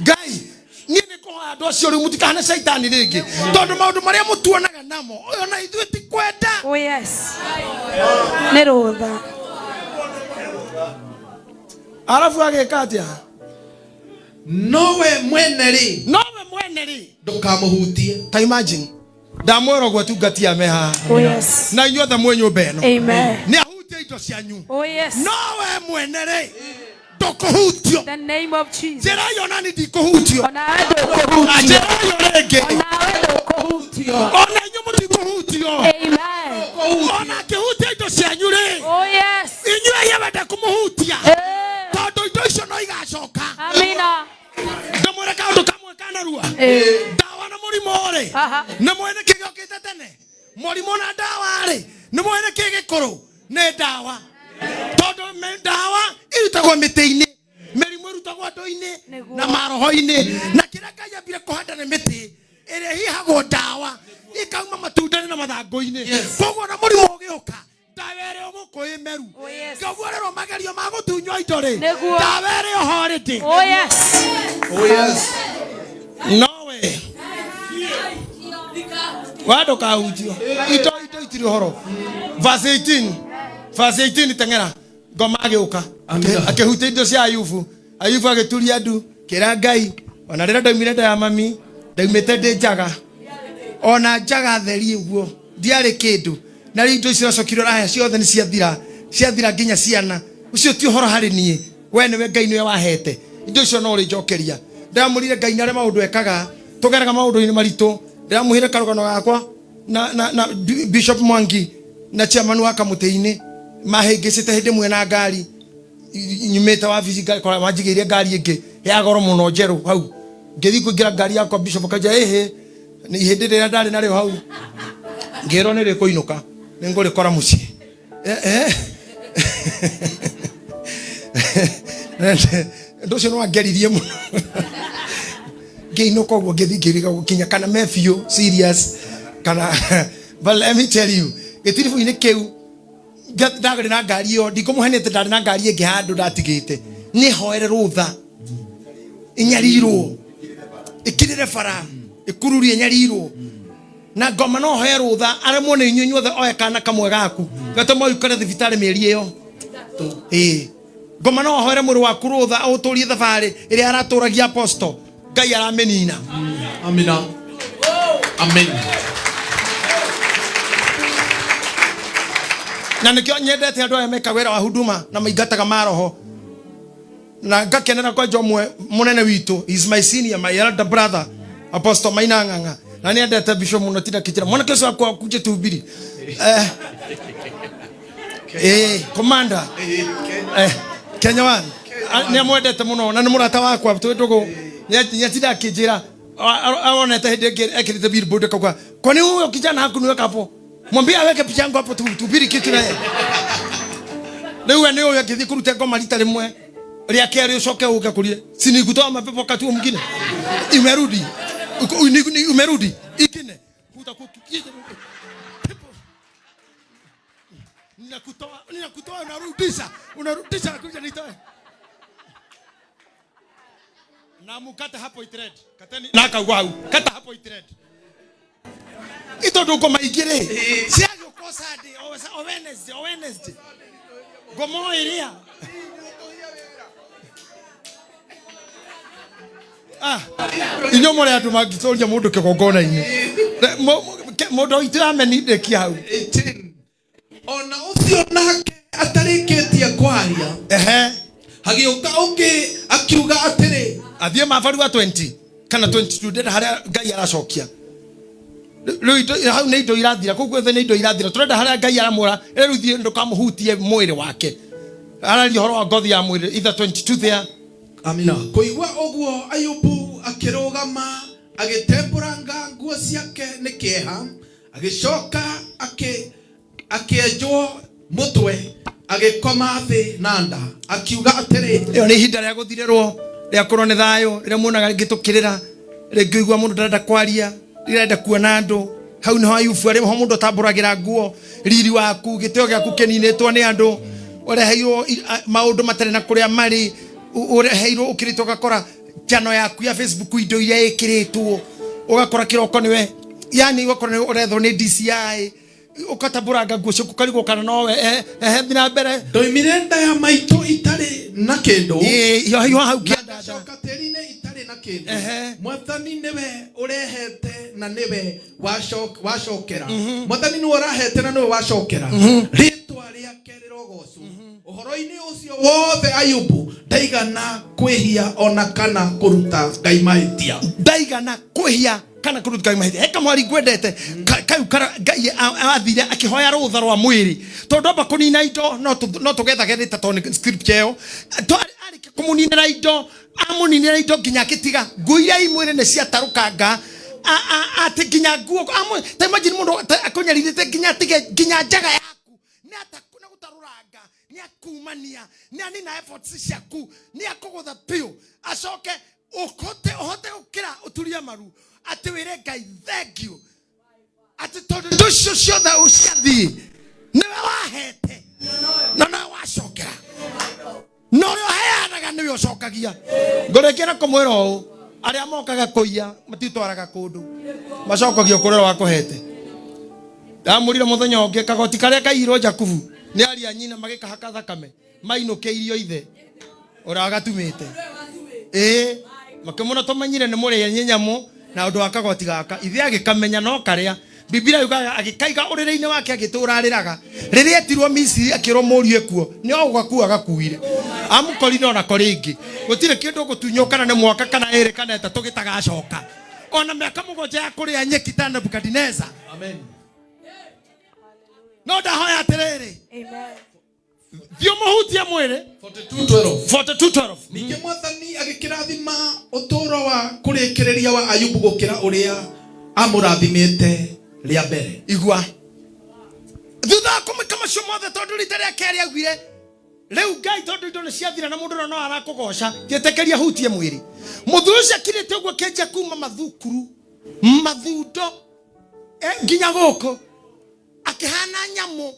Ngai niĩ nĩ kũhoya andũ acio rĩu mũtikahane caitani rĩngĩ, tondũ maũndũ marĩa mũtuonaga namo ũyũ na ithuĩ ti kwenda. Oh yes. Nĩ rũtha. Arabu agĩka atĩa? Nowe mwene rĩ, nowe mwene rĩ, ndũkamũhutie. Ta imagine ndamwĩra ũguo atungati a me haha Oh yes. na inyuothe mwĩ nyũmba ĩno. Amen. Nĩ ahutie. Indo cianyu. Oh yes. No we mwene rĩ, ndũkũhutio. The name of Jesus. Njĩra ĩyo nani ndikũhutio. Onawe ndũkũhutio. Na njĩra ĩyo rĩngĩ. Onawe ndũkũhutio. Ona inyuĩ mũtikũhutio. Amen. Ona akĩhutia indo cianyu rĩ, Oh yes. inyuĩ ye wenda kũmũhutia, Eh. tondũ indo icio no igacoka. Amina. Ndĩmwĩre kaũndũ kamwe kanarua. Eh. Ndawa na mũrimũ rĩ, Aha. nĩ mwĩ nĩkĩ gĩokĩte tene? Mũrimũ na ndawa rĩ, nĩ mwĩ nĩkĩ gĩkũrũ? Nĩ ndawa. Tondũ ndawa irutagwo mĩtĩ-inĩ, mĩrimũ ĩrutagwo andũ-inĩ Nĩguo. na maroho-inĩ. Na kĩrĩa Ngai ambire kũhanda nĩ mĩtĩ ĩrĩa ĩhihagwo ndawa ĩkauma matunda-inĩ na mathangũ-inĩ. Koguo na mũrimũ ũgĩũka, ndawa ĩrĩa ũgũkũ ĩ meru. Oh, yes. Koguo rĩrĩa magerio ma gũtunywo indo rĩ, Nĩguo. ndawa ĩrĩ oho already. Oh yes. Oh yes. Nowe wa ndũkahutio. Indo indo itirĩ ũhoro. Verse 18, verse 18, teng'era. Ngoma agĩũka Amina. akĩhutia indo cia Ayubu. Ayubu agĩturia ndu kĩra Ngai, ona rĩrĩa ndaumire nda ya mami ndaumĩte ndĩ njaga, ona njaga theri ũguo ndiarĩ kĩndũ, na rĩu indo icio iracokire ũrahe ciothe nĩ ciathira, ciathira nginya ciana. Ũcio ti ũhoro harĩ niĩ, we nĩwe Ngai, nĩwe wahete indo icio, no ũrĩnjokeria. Ndĩramũrire Ngai na arĩa maũndũ ekaga, tũgeraga maũndũ-inĩ maritũ. Ndĩramũhire karũgano gakwa na Bishop Mwangi na chairman wa kamũtĩ-inĩ mahĩngĩcĩte hĩndĩ ĩmwe na ngari nyumĩte wabici, manjigĩire ngari ĩngĩ ya goro mũno njerũ hau. Ngĩthiĩ kũingĩra ngari yakwa, Bishop akanja ĩhĩ nĩ ihĩndĩ rĩrĩa ndarĩ narĩo hau, ngĩrwo nĩ rĩkũinũka, nĩ ngũrĩkora mũciĩ. Eh, eh. Ũndũ ũcio nĩ wangeririe mũno. Ngĩinũka ũguo, ngĩthiĩ ngĩriga gũkinya kana me biũ serious kana. But let me tell you, gĩtiribũ-inĩ kĩu ndarĩ na ngari ĩyo, ndikũmũhenia atĩ ndarĩ na ngari ĩngĩ handũ ndatigĩte nĩ hoere rũtha ĩnyarirwo, ĩkirĩre bara, ĩkururie, ĩnyarirwo na ngoma. No hoe rũtha aremwo nĩ inyuĩ inyuothe, oe kana kamwe gaku gatũma ũikare thibitarĩ mĩeri ĩyo. Ĩĩ, ngoma no hoere mwĩrĩ waku rũtha aũtũrie thabarĩ ĩrĩa aratũragia apostle, Ngai aramĩnina. Amina. Amen. Na nĩkĩo nyendete andũ aya meka wĩra wa huduma na maingataga maroho, na ngakenera kwanja ũmwe mũnene witũ. He is my senior, my elder brother, Apostle Maina Ng'ang'a, na nĩ endete bishop mũno. Tinda kĩnjĩra mwanake ũcio wakwa kuje tuhubiri. Commander Kenya One. Nĩ amwendete mũno na nĩ mũrata wakwa, twĩ ndũgũ. Nĩ atinda akĩnjĩra aonete hĩndĩ ĩngĩ ekĩrĩte billboard, akauga, "Kwani huyo kijana hakuniweka hapo? Mwambie aweke picha yangu hapo tuhubiri kitu naye." Rĩu we nĩ ũyũ angĩthiĩ kũruta ngoma rita rĩmwe rĩa kerĩ, ũcoke ũke kũrie sinikutoa mapepo wakati huo mwingine imerudi. Umerudi ingine. Pepo. Ninakutoa, ninakutoa, unarudisha, unarudisha, nakuja nitoe na mukate hapo itred kateni na akauga hau kata hapo itred itondu ngoma ingĩ rĩ ciagĩũka o Sunday, o Wednesday, o Wednesday ngoma o ĩrĩa. Ah, inyuĩ mũrĩ andũ mangĩtũria mũndũ kĩgongona-inĩ. Mũndũ witũ ameni ndĩkia hau. 18. Ona ũcio nake atarĩkĩtie kwaria, hagĩũka ũngĩ akiuga atĩrĩ, Athiĩ mabarua 20 kana 22, ndĩrenda harĩa Ngai aracokia rĩu hau nĩ indo irathira kũu guothe, nĩ indo irathira. Tũrenda harĩa Ngai aramwĩra rĩu thiĩ ndũkamũhutie mwĩrĩ wake, araria ũhoro wa ngothi ya mwĩrĩ, either 22 there. Amina. Kũigua ũguo Ayubu akĩrũgama, agĩtembũranga nguo ciake nĩ kĩeha, agĩcoka akĩenjwo mũtwe, agĩkoma thĩ na nda, akiuga atĩrĩ, Ĩyo nĩ ihinda rĩa gũthirĩrwo, rĩa kũrwo nĩ thayũ, rĩrĩa muonaga rĩngĩ tũkĩrĩra, rĩngĩ ũigua mũndũ ndarenda kwaria, rĩrenda kuona andũ. Hau nĩho Ayubu arĩ ho, mũndũ atambũragĩra nguo, riri waku, gĩtĩo gĩaku kĩninĩtwo nĩ andũ, ũreheirwo maũndũ matarĩ na kũrĩa marĩ, ũreheirwo ũkĩrĩtwo, ũgakora channel yaku ya Facebook indo iria ĩkĩrĩtwo, ũgakora kĩroko nĩwe, yani ũgakora nĩ ũrethwo nĩ DCI, ũgatambũranga nguo ciaku, ũkarigwo kana nowe ehe thiĩ na mbere. Ndoimire nda ya maitũ itarĩ na kĩndũ, Ĩĩ, hiho hau na kĩanda. ngacoka tĩri-inĩ itarĩ na kĩndũ. Mwathani nĩwe ũrehete na nĩwe wacokera. Mwathani nĩwe ũrahete na nĩwe wacokera. Rĩtwa Rĩĩtwa rĩake rĩrogocwo. Ũhoro-inĩ ũcio wothe Ayubu ndaigana kwĩhia ona kana kũruta Ngai mahĩtia. Ndaigana kwĩhia kana kũruta Ngai mahĩtia. He kamwari ngwendete kau kara Ngai athire akĩhoya rũtha rwa mwĩrĩ, tondũ amba kũnina indo no tũgethage rĩta, tondũ nĩ scripture ĩyo. Arĩkia kũmũninĩra indo, amũninĩra indo nginya akĩtiga nguo iria i mwĩrĩ nĩ ciatarũkanga, atĩ nginya nguo ta imagine mũndũ akũnyarirĩte nginya atige nginya njaga yaku, nĩ atakuna gũtarũranga, nĩ akumania, nĩ anina efforts ciaku, nĩ akũgũtha biũ, acoke ũhote ũhote gũkĩra, ũturie maru atĩ wĩre Ngai thank you, atĩ tondũ indo icio ciothe ũciathiĩ nĩwe wahete na nowe wacokera, na ũrĩa ũheanaga nĩwe ũcokagia. Ngũrĩkia na kũmwĩra ũũ, arĩa mokaga kũiya matitwaraga kũndũ, macokagio kũrĩa wakũhete. Ndamũrire mũthenya ũngĩ kagoti karĩa kaiyirwo Jakubu nĩ aria nyina magĩkahaka thakame, mainũkĩirio ithe ũrĩa agatumĩte, ĩĩ makĩmũna tũmenyire nĩ mũrĩe nĩ nyamũ na ũndũ wa kagoti gaka. Ithe agĩkamenya no karĩa Biblia yugaga agĩkaiga ũrĩrĩ-inĩ wake, agĩtũra arĩraga. Rĩrĩa etirwo Misiri akĩrwo mũriũ ekuo, nĩ o gũgakua agakuire, amũkorire onako rĩngĩ gũtirĩ kĩndũ gũtunywo, kana nĩ mwaka kana ĩrĩ kana 3 gĩtagacoka, ona mĩaka 7 ya kũrĩa nyeki ta Nebukadineza. Amen. No ndahoya atĩrĩrĩ, Amen. thiĩ ũmũhutie mwĩrĩ. 42:12. 42:12. Ningĩ Mwathani agĩkĩrathima ũtũũro wa kũrĩkĩrĩria wa Ayubu gũkĩra ũrĩa amũrathimĩte rĩa mbere. Igua, thutha wa kũmĩka macio mothe, tondũ rita rĩa kerĩ augire rĩu Ngai, tondũ indo nĩ ciathira na mũndũ ũrĩa no arakũgoca, njĩtĩkĩria hutie mwĩrĩ. Mũthuri ũcio akirĩte ũguo akĩanjia kuma mathukuru mathundo nginya gũkũ, akĩhana nyamũ,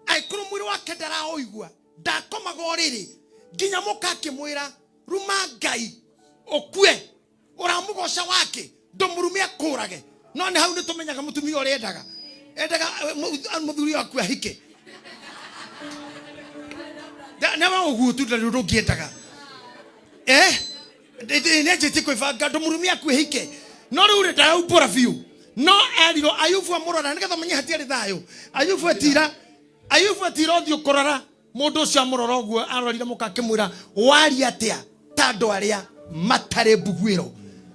angĩkorwo mwĩrĩ wake ndaraũigua, ndakomaga ũrĩrĩ nginya mũka akĩmwĩra, ruma Ngai ũkue, ũramũgoca wake, ndũmũrume akũrage. No nĩ hau nĩ tũmenyaga mũtumia ũrĩa endaga, endaga mũthuri waku ahike. Nĩwe ũguo tu, ndarĩ ũndũ ũngĩendaga. Nĩ anjĩtie kwĩbanga ndũmũrume aku ahike, no rĩu rĩ ndaraumbũra biũ, no erirwo Ayubu amũrora nĩgetha ũmenye hatiarĩ thayũ. Ayubu etira, Ayubu etira ũthiũ kũrora mũndũ ũcio, amũrora ũguo arorire mũka akĩmwĩra, waria atĩa ta andũ arĩa matarĩ mbuguĩro?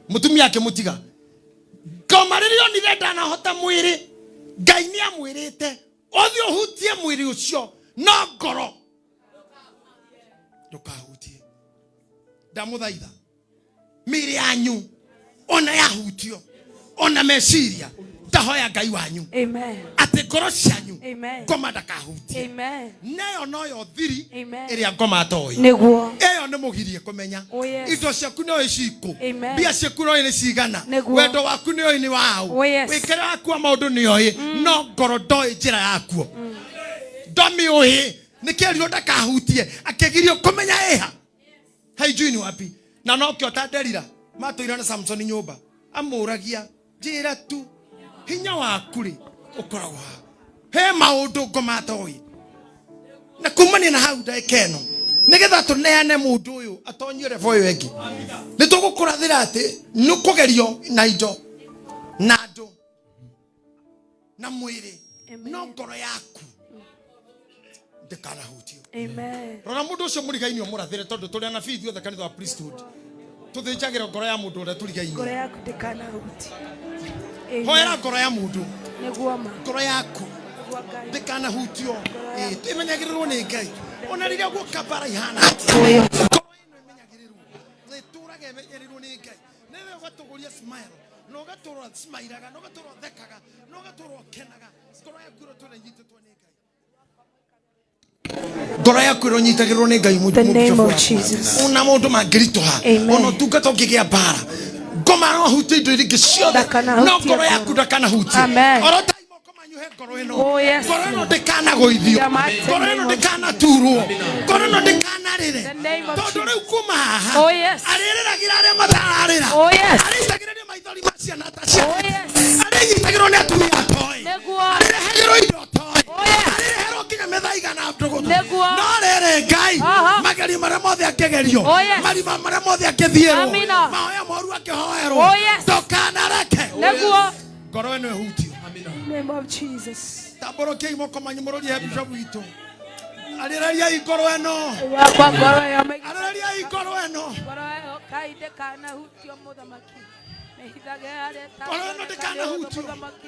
Mũtumia akĩmũtiga. Ngoma rĩrĩa onire ndanahota mwĩrĩ, Ngai nĩ amwĩrĩte ũthiĩ ũhutie mwĩrĩ ũcio, no ngoro ndũkahutie. Ndamũthaitha, mĩĩrĩ yanyu ona yahutio ona meciria, ndahoya Ngai wanyu Amen. atĩ ngoro cianyu Amen. ngoma ndakahutie. Amen. Nayo noyo thiri Amen. ĩrĩa ngoma atoĩ. Nĩguo. Ĩyo nĩ mũgirie kũmenya. Oh, yes. Indo ciaku nĩoĩ cikũ, Amen. mbia ciaku nĩoĩ nĩ cigana, Nĩguo. wendo waku nĩoĩ nĩ waũ, Oh, yes. wĩkĩre waku wa maũndũ nĩoĩ, no ngoro ndoĩ njĩra yakuo, ndomĩũĩ. Nĩkĩerirwo ndakahutie, akĩgirio kũmenya ĩha haijui ni wapi, na nokĩo ta Delila matũire na Samsoni nyũmba amũragia, njĩra tu hinya waku rĩ ũkoragwo ha? He maũndũ ngoma atoĩ. Na kumania na hau ndagĩka ĩno, nĩgetha tũneane mũndũ ũyũ atonyio level ĩyo ĩngĩ, nĩ tũgũkũrathĩra atĩ nĩ ũkũgerio na indo na andũ na mwĩrĩ, Amen. no ngoro yaku ndĩkanahutio. Amen. Rora mũndũ ũcio mũrigainio, mũrathĩre, tondũ tũrĩ anabii ithuothe kanitha wa priesthood, tũthĩnjagĩra ngoro ya mũndũ ũrĩa tũrigainio. Ngoro yaku ndĩkanahutie. Hoera ngoro ya mũndũ. Nĩguo ma. Ngoro yaku Nĩguo Ngai. ndĩkanahutio. Ĩmenyagĩrĩrwo nĩ Ngai ona rĩrĩa guoka mbara ihana atĩa. Oh, yes. Ngoro ĩno ĩmenyagĩrĩrwo na ĩtũraga ĩmenyerĩrwo nĩ Ngai, nĩwe ũgatũgũria smile na ũgatũra smilaga na ũgatũra ũthekaga na ũgatũra ũkenaga. Ngoro yaku ĩrotũra ĩnyitĩtwo nĩ Ngai, ngoro yaku ĩronyitagĩrwo nĩ Ngai. The name of Jesus. Ona maũndũ mangĩritũha, Amen. ona ũtungata ũngĩgĩa mbara, ngoma no ahutie indo iria ingĩ ciothe, Ndakanahutie no ngoro yaku ngoro. ndakanahutie. Amen. Orotai moko manyu he ngoro ĩno. Oh, yes. Ngoro ĩno ndĩkanagũithio, The mighty ngoro ĩno name of ndĩkanaturwo, ngoro ĩno ndĩkanarĩre, The name of tondũ Jesus. rĩu kuma haha Oh, yes. arĩrĩragĩra arĩa matararĩra, Oh, yes. arĩitagĩrĩrio maithori ma ciana ta ciana, Oh, yes. arĩnyitagĩrwo nĩ atumia atoĩ, Nĩguo. arĩrehagĩrwo indo toĩ, Oh, yes. arĩreherwo nginya mĩthaiga na ndũgũtũ. Nĩguo. No rĩrĩ, Ngai, magerio marĩa mothe angĩgerio, Oh, yes. marima marĩa mothe angĩthiĩrwo, Amina. mahoya moru angĩhoerwo, Oh, yes. ndũkanareke Nĩguo. ngoro ĩno ĩhutio. Name of Jesus. Tambũrũkiai moko manyu mũrũrie bishop witũ. Arĩrĩriai ngoro ĩno. Wakwa ngoro ĩyo Arĩrĩriai ngoro ĩno. Ngoro ĩyo Ngai ndĩkanahutio mũthamaki. Mĩhithage harĩa Ngoro ĩno ndĩkanahutio. mũthamaki.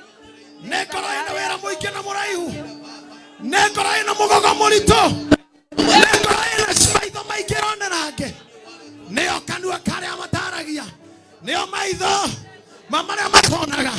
Nĩ ngoro ĩna wĩra mũingĩ na mũraihu. Nĩ ngoro ĩna mũgogo mũritũ. Nĩ ngoro ĩna maitho maingĩ ĩronera Nĩyo kanua karĩa mataragia. Nĩyo maitho ma marĩa matonaga.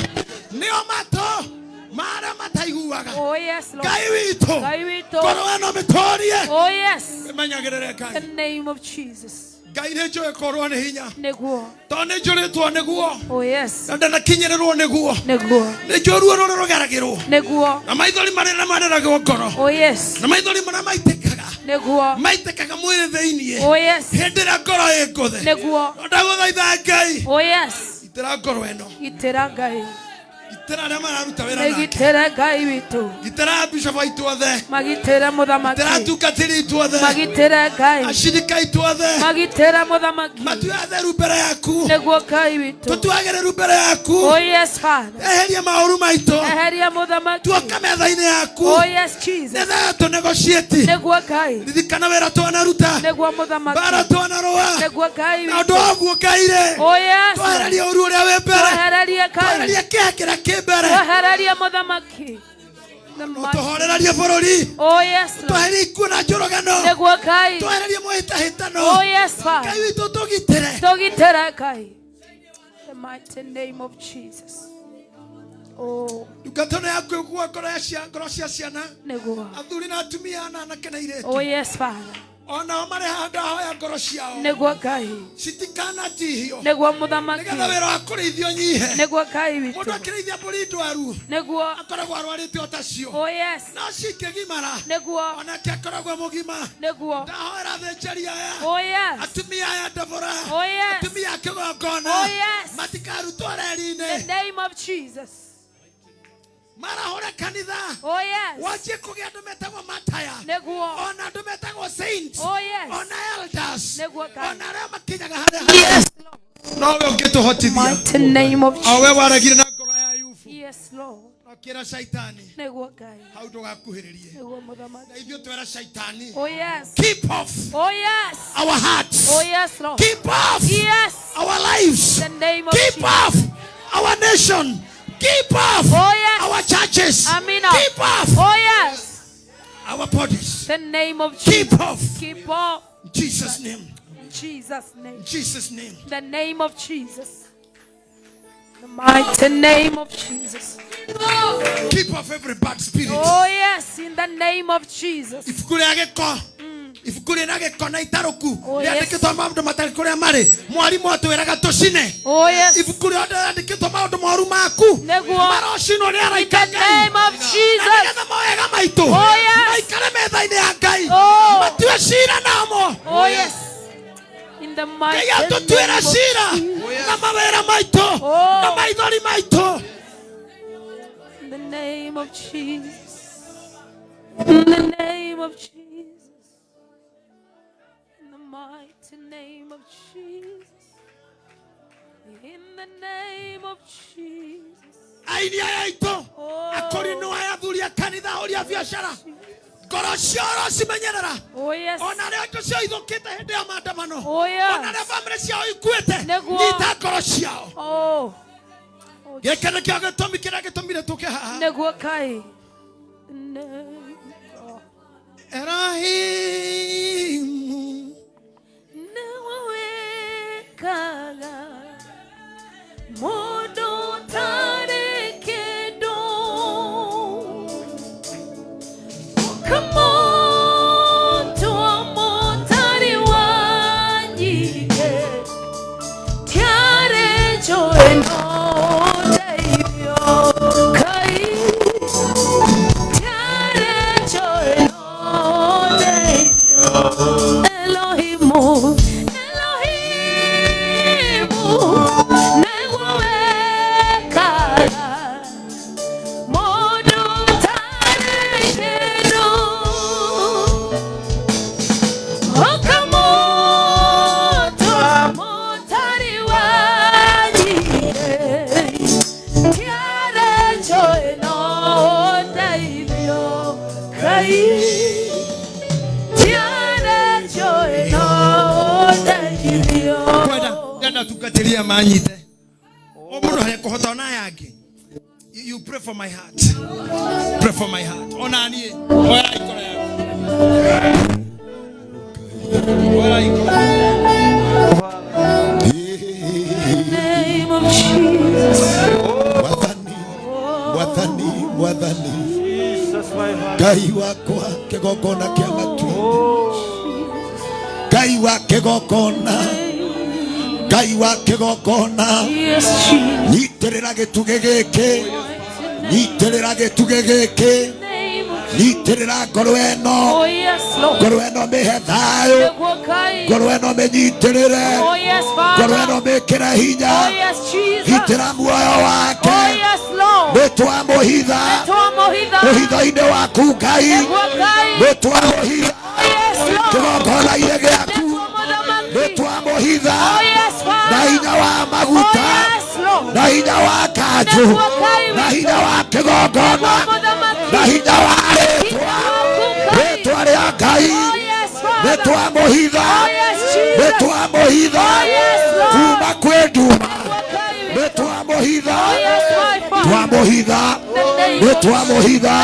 Nĩyo matũ ma arĩa mataiguaga. Oh yes, Lord. Ngai witũ. Ngai witũ. Ngoro ĩno mĩtũrie. Oh yes. Ĩmenyagĩrĩre Ngai. The name of Jesus. Ngai nĩ njũĩ korwo nĩ hinya. Nĩguo. Tondũ nĩ njũrĩtwo nĩguo. Oh yes. Na ndanakinyĩrĩrwo nĩguo. Nĩguo. Nĩ njũĩ ruo rũrĩa rũgeragĩrwo. Nĩguo. Na maithori marĩa marĩragwo ngoro. Oh yes. Na maithori marĩa maitĩkaga. Nĩguo. Maitĩkaga mwĩrĩ thĩiniĩ. Oh yes. Hĩndĩ ĩrĩa ngoro ĩ ngũthe. Nĩguo. No ndagũthaitha Ngai. Oh yes. Gitĩra ngoro ĩno. Gitĩra Ngai. Gitĩra arĩa mararuta wĩra nake. Gitĩra Ngai witũ. Gitĩra bishop aitũ othe. Magitĩre mũthamaki. Gitĩra atungatĩri aitũ othe. Magitĩre Ngai. Acirika aitũ othe. Magitĩre mũthamaki. Matue atheru mbere yaku. Nĩguo Ngai witũ. Tũtuagĩrĩru mbere yaku. Oh yes, Father. Eheria maũru maitũ. Eheria mũthamaki. Tuoka metha-inĩ yaku. Oh yes, Jesus. Nĩgetha tũnegotiate. Nĩguo Ngai. Ririkana wĩra twanaruta. Nĩguo mũthamaki. Mbara twanarũa. Nĩguo Ngai Na ũndũ witũ. wa ũguo Ngai rĩ. Oh yes. Twehererie ũru ũrĩa wĩ mbere. Twehererie Ngai. Twehererie kĩeha kĩrĩa kĩ mbere. Twehererie mũthamaki. The mighty- Tũhorererie bũrũri. Oh yes, Lord. Tweherie ikuũ na njũragano. Nĩguo Ngai. Twehererie mwĩhĩtahĩtano. Oh yes, Father. Ngai witũ tũgitĩre. Tũgitĩre Ngai. The mighty name of Jesus. Oh, Ndungata ĩno yaku ĩgũkua ngoro ya ngoro cia ciana. nĩguo. Athuri na atumia na anake na airĩtu. Oh yes, Father. Onao marĩ handũ ahoya ngoro ciao. Nĩguo Ngai. Citikanatihio. Nĩguo mũthamaki. Nĩgetha wĩra wa kũrĩithio nyihe. Nĩguo Ngai Mũndũ witũ. akĩrĩithia mbũri ndwaru. Nĩguo. Akoragwo arwarĩte o tacio. Oh yes. No cingĩgimara. Nĩguo. Onake akoragwo e mũgima. Nĩguo. Ndahoera athĩnjĩri aya. Oh yes. Atumia aya Deborah. Oh yes. Atumia a kĩgongona. Oh yes. Matikarutwo The reri-inĩ. name of Jesus. Marahũre kanitha. Oh yes. Wanjie kũgĩa andũ metagwo mataya. Nĩguo. Ona andũ metagwo saints. Oh yes. Ona elders. Nĩguo Ngai. Ona arĩa makinyaga harĩa harĩa. Yes, Lord. Nowe ũngĩtũhotithia. Mighty name of O Jesus. we waregire na ngoro ya Ayubu. Yes, Lord. Na ũkĩra Shaitani. Nĩguo Ngai. Hau ndũgakuhĩrĩrie. Nĩguo mũthamaki. Na ithuĩ twera Shaitani. Oh yes. Keep off Oh yes. our hearts. Oh yes, Lord. Keep off Yes. our lives. The name of Keep Jesus. off our nation. Keep off Oh yes. our churches. Amina. Keep off Oh yes. our bodies. The name of Jesus. Keep off. Keep off. In Jesus' name. In Jesus' name. In Jesus' name. The name of Jesus. The mighty name of Jesus. Keep off every bad spirit. Oh yes, in the name of Jesus. Ibuku rĩa gĩko. Ibuku rĩna gĩko na itarũku. Oh, yes. Rĩandĩkĩtwo maũndũ matarĩ kũrĩa marĩ. Mwarimũ atwĩraga tũcine. Oh yes. Ibuku rĩothe rĩandĩkĩtwo maũndũ moru maku. Nĩguo. Marocinwo nĩ In araika the Ngai. name of Na Jesus. nĩgetha mawega maitũ. Oh, yes. Maikare metha-inĩ ya Ngai. Oh. Matue cira namo. Oh yes. In the Ngai mighty atũtuĩre name of cira na mawĩra maitũ Oh. na maithori maitũ. In the name of Jesus. In the name of Jesus. In the mighty name of Jesus. In the name of Jesus. Aini aya aitũ. Oh. Akũrinũ aya athuri a kanitha ahũri a biacara. Ngoro ciao ũrocimenyerera. Oh yes. Ona arĩa indo ciao ithũkĩte hĩndĩ ya maandamano. Oh yes. Ona arĩa bamĩrĩ ciao ikuĩte. Nĩguo. Nyita ngoro ciao. Oh. Oh, Gĩkĩ nĩkĩo gĩtũmi kĩrĩa gĩtũmire tũke haha. Nĩguo Ngai. Name of Erohimu. Nĩwe wĩkaga mũndũ ũtarĩ kĩndũ. Ũkamũtua mũtari wa nyingĩ. Tiarĩ njũĩ no ũteithio Ngai. Tiarĩ njũĩ no ũteithio. Elohimu, Elohimu, nĩguo wĩkaga mũndũ ũtarĩ kĩndũ. Ũkamũtua mũtari wa nyingĩ. Tiarĩ njũĩ no ũteithio. Kwenda ndenda tungatĩria manyite o mũndũ harĩa kũhota ona aya angĩ. You pray for my heart, pray for my heart. Ona niĩ oya ikoro yaku, oya ikoro. Name of Jesus. Mwathani, Mwathani, Mwathani Ngai wakwa, kĩgongona kĩa matu, Ngai wa kĩgongona, Ngai wa kĩgongona. Yes, Jesus. Nyitĩrĩra gĩtugĩ gĩkĩ, nyitĩrĩra gĩtugĩ gĩkĩ. Name of Nyitĩrĩra ngoro ĩno. Oh, yes, Lord. Ngoro ĩno mĩhe thayũ. Nĩguo Ngai. Ngoro ĩno mĩnyitĩrĩre. Oh, yes, Ngoro Father. ĩno mĩkĩre hinya. Oh, yes, Jesus. Gitĩra muoyo wake. Oh, yes, Lord. Nĩ twamũhitha Twamũhitha. ũhitho-inĩ waku, Ngai. Nĩguo Ngai. Nĩ twamũhitha Oh, yes, Lord. kĩgongona-inĩ gĩaku. Nĩguo Mũthamaki. Nĩ twamũhitha Oh, yes, na Father. hinya wa Oh, maguta, yes, Lord. na hinya wa kanjũ, Nĩguo Ngai na witũ. hinya wa kĩgongona, Nĩguo Mũthamaki. na hinya wa rĩtwa, Hinya waku, Ngai. rĩtwa rĩa Ngai. Oh, yes, Nĩ Father. twamũhitha. Oh, yes, Nĩ Jesus. twamũhitha Oh, yes, Lord. kuma kwĩ nduma. Nĩguo Ngai Nĩ witũ. twamũhitha. Oh, yes, my Father. Twamũhitha. The name Nĩ of twamũhitha.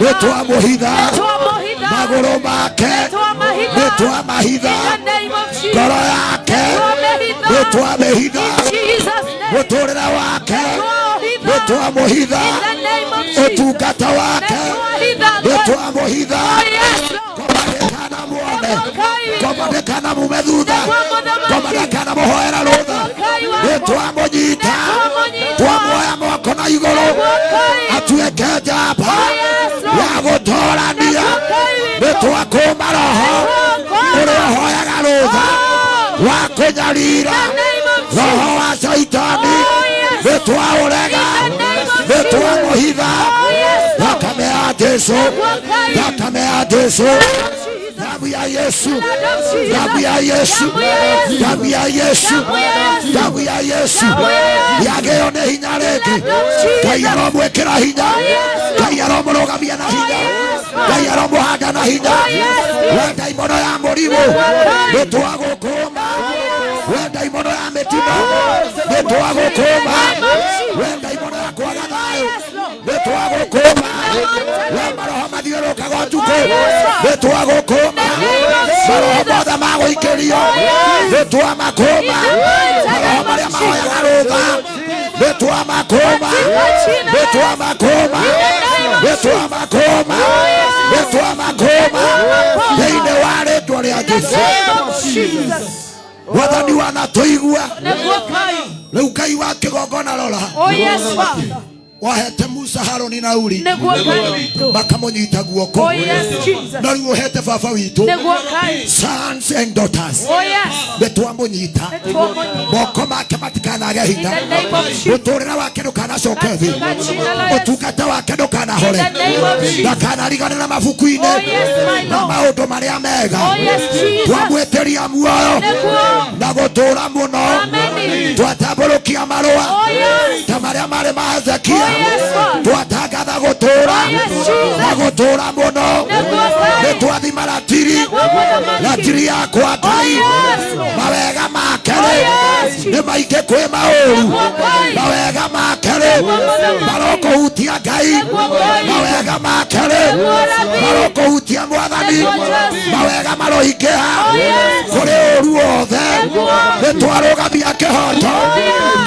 Nĩ twamũhitha Twamũhitha. magũrũ make. Twamahitha. Nĩ twamahitha In the name of Jesus. ngoro yake. Twamehitha. Nĩ twamĩhitha In Jesus' name. mũtũrĩre wake. Twahitha. Nĩ twamũhitha In the name of Jesus. ũtungata wake. Twahitha. Nĩ twamũhitha. Oh, yes, Lord. Ngoma ndĩkana muone, Ngai witũ. ngoma ndĩkana mume thutha, Nĩguo Mũthamaki. ngoma ndĩkana mũhoera rũtha. Ngai Nĩ wakwa. twamũnyita. Nĩtwamũnyita. Twamuoya moko na igũrũ, Nĩguo Ngai. atuĩke njamba Oh, yes, Lord. ya gũtũrania. Nĩguo Ngai Nĩ witũ. twakũma roho Nĩtwakũma. ũrĩa ũhoyaga rũtha Oh. wa kũnyarira, In the name of roho wa caitani. Oh, yes. Nĩ twaũrega. In the name of Nĩ Jesus. twamũhitha. Oh, yes, Lord. Thakame ya Jesu. Nĩguo Ngai. Thakame ya Jesu. Jesus. Damu ya Yesu. Blood of Jesus. Damu ya Yesu. Damu ya Yesu. Damu ya Yesu. Damu ya Yesu. Damu ya Yesu. Damu ya Yesu. Yagĩo nĩ hinya rĩngĩ. Blood of Jesus. Ngai aromwĩkĩra hinya. Oh, yes, Lord. Ngai aromũrũgamia na hinya. yes, Lord. Ngai aromũhanda na hinya. Oh, yes, Lord. We ndaimono ya mũrimũ, Ngai. nĩ twagũkũma. We ndaimono ya mĩtino, nĩ twagũkũma. We ndaimono ya kwaga thayũ, nĩ twagũkũma. We maroho mathiũrũrũkaga ũtukũ, nĩ twagũkũma. Maroho mothe ma gũikĩrio, nĩ twamakũma. Maroho marĩa mahoyaga rũtha, nĩ twamakũma. Nĩ twamakũma. Nĩ twamakũma. Nĩ twamakũma thĩinĩ wa rĩtwa rĩa The Jesu. name of Jesus. Mwathani wanatũigua. Nĩguo Ngai. Rĩu Ngai wa kĩgongona, rora. Oh, yes, Father. Wahete Musa, Haroni na Uri Nĩguo Ngai witũ. makamũnyita guoko. Oh, yes, Jesus. Na rĩu ũhete baba witũ Nĩguo Ngai. sons and daughters. Oh, yes. Nĩ twamũnyita. Nĩtwamũnyita. Moko make matikanage In hinya. the name of Jesus. Mũtũrĩre wake ndũkanacoke thĩ. Katika jina la Yesu. Ũtungata wake ndũkanahore. In the name of Jesus. Ndakanariganĩra mabuku-inĩ Oh, yes, my na Lord. maũndũ marĩa mega. Oh, yes, Jesus. Twamwĩtĩria muoyo Nĩguo. na gũtũũra mũno. Amen. Twatambũrũkia marũa Oh, yes. ta marĩa marĩ ma Hezekia. Oh, yes, Lord. Twatangatha gũtũũra Oh, yes, Jesus. na gũtũũra mũno. Nĩguo Ngai. Nĩ twathima ratiri, Nĩguo Mũthamaki. ratiri yakwa, Ngai. Oh, yes, Lord. Mawega make Oh, rĩ yes, Jesus. nĩ maingĩ kwĩ maũru. Nĩguo Ngai. Mawega make rĩ Nĩguo Mũthamaki. marokũhutia, Ngai. Nĩguo Ngai. Mawega make rĩ Nĩguo Rabi. marokũhutia, Mwathani. Nĩguo Jesu. Mawega maroingĩha Oh, yes. kũrĩ ũru wothe. Nĩguo. Nĩ twarũgamia kĩhoto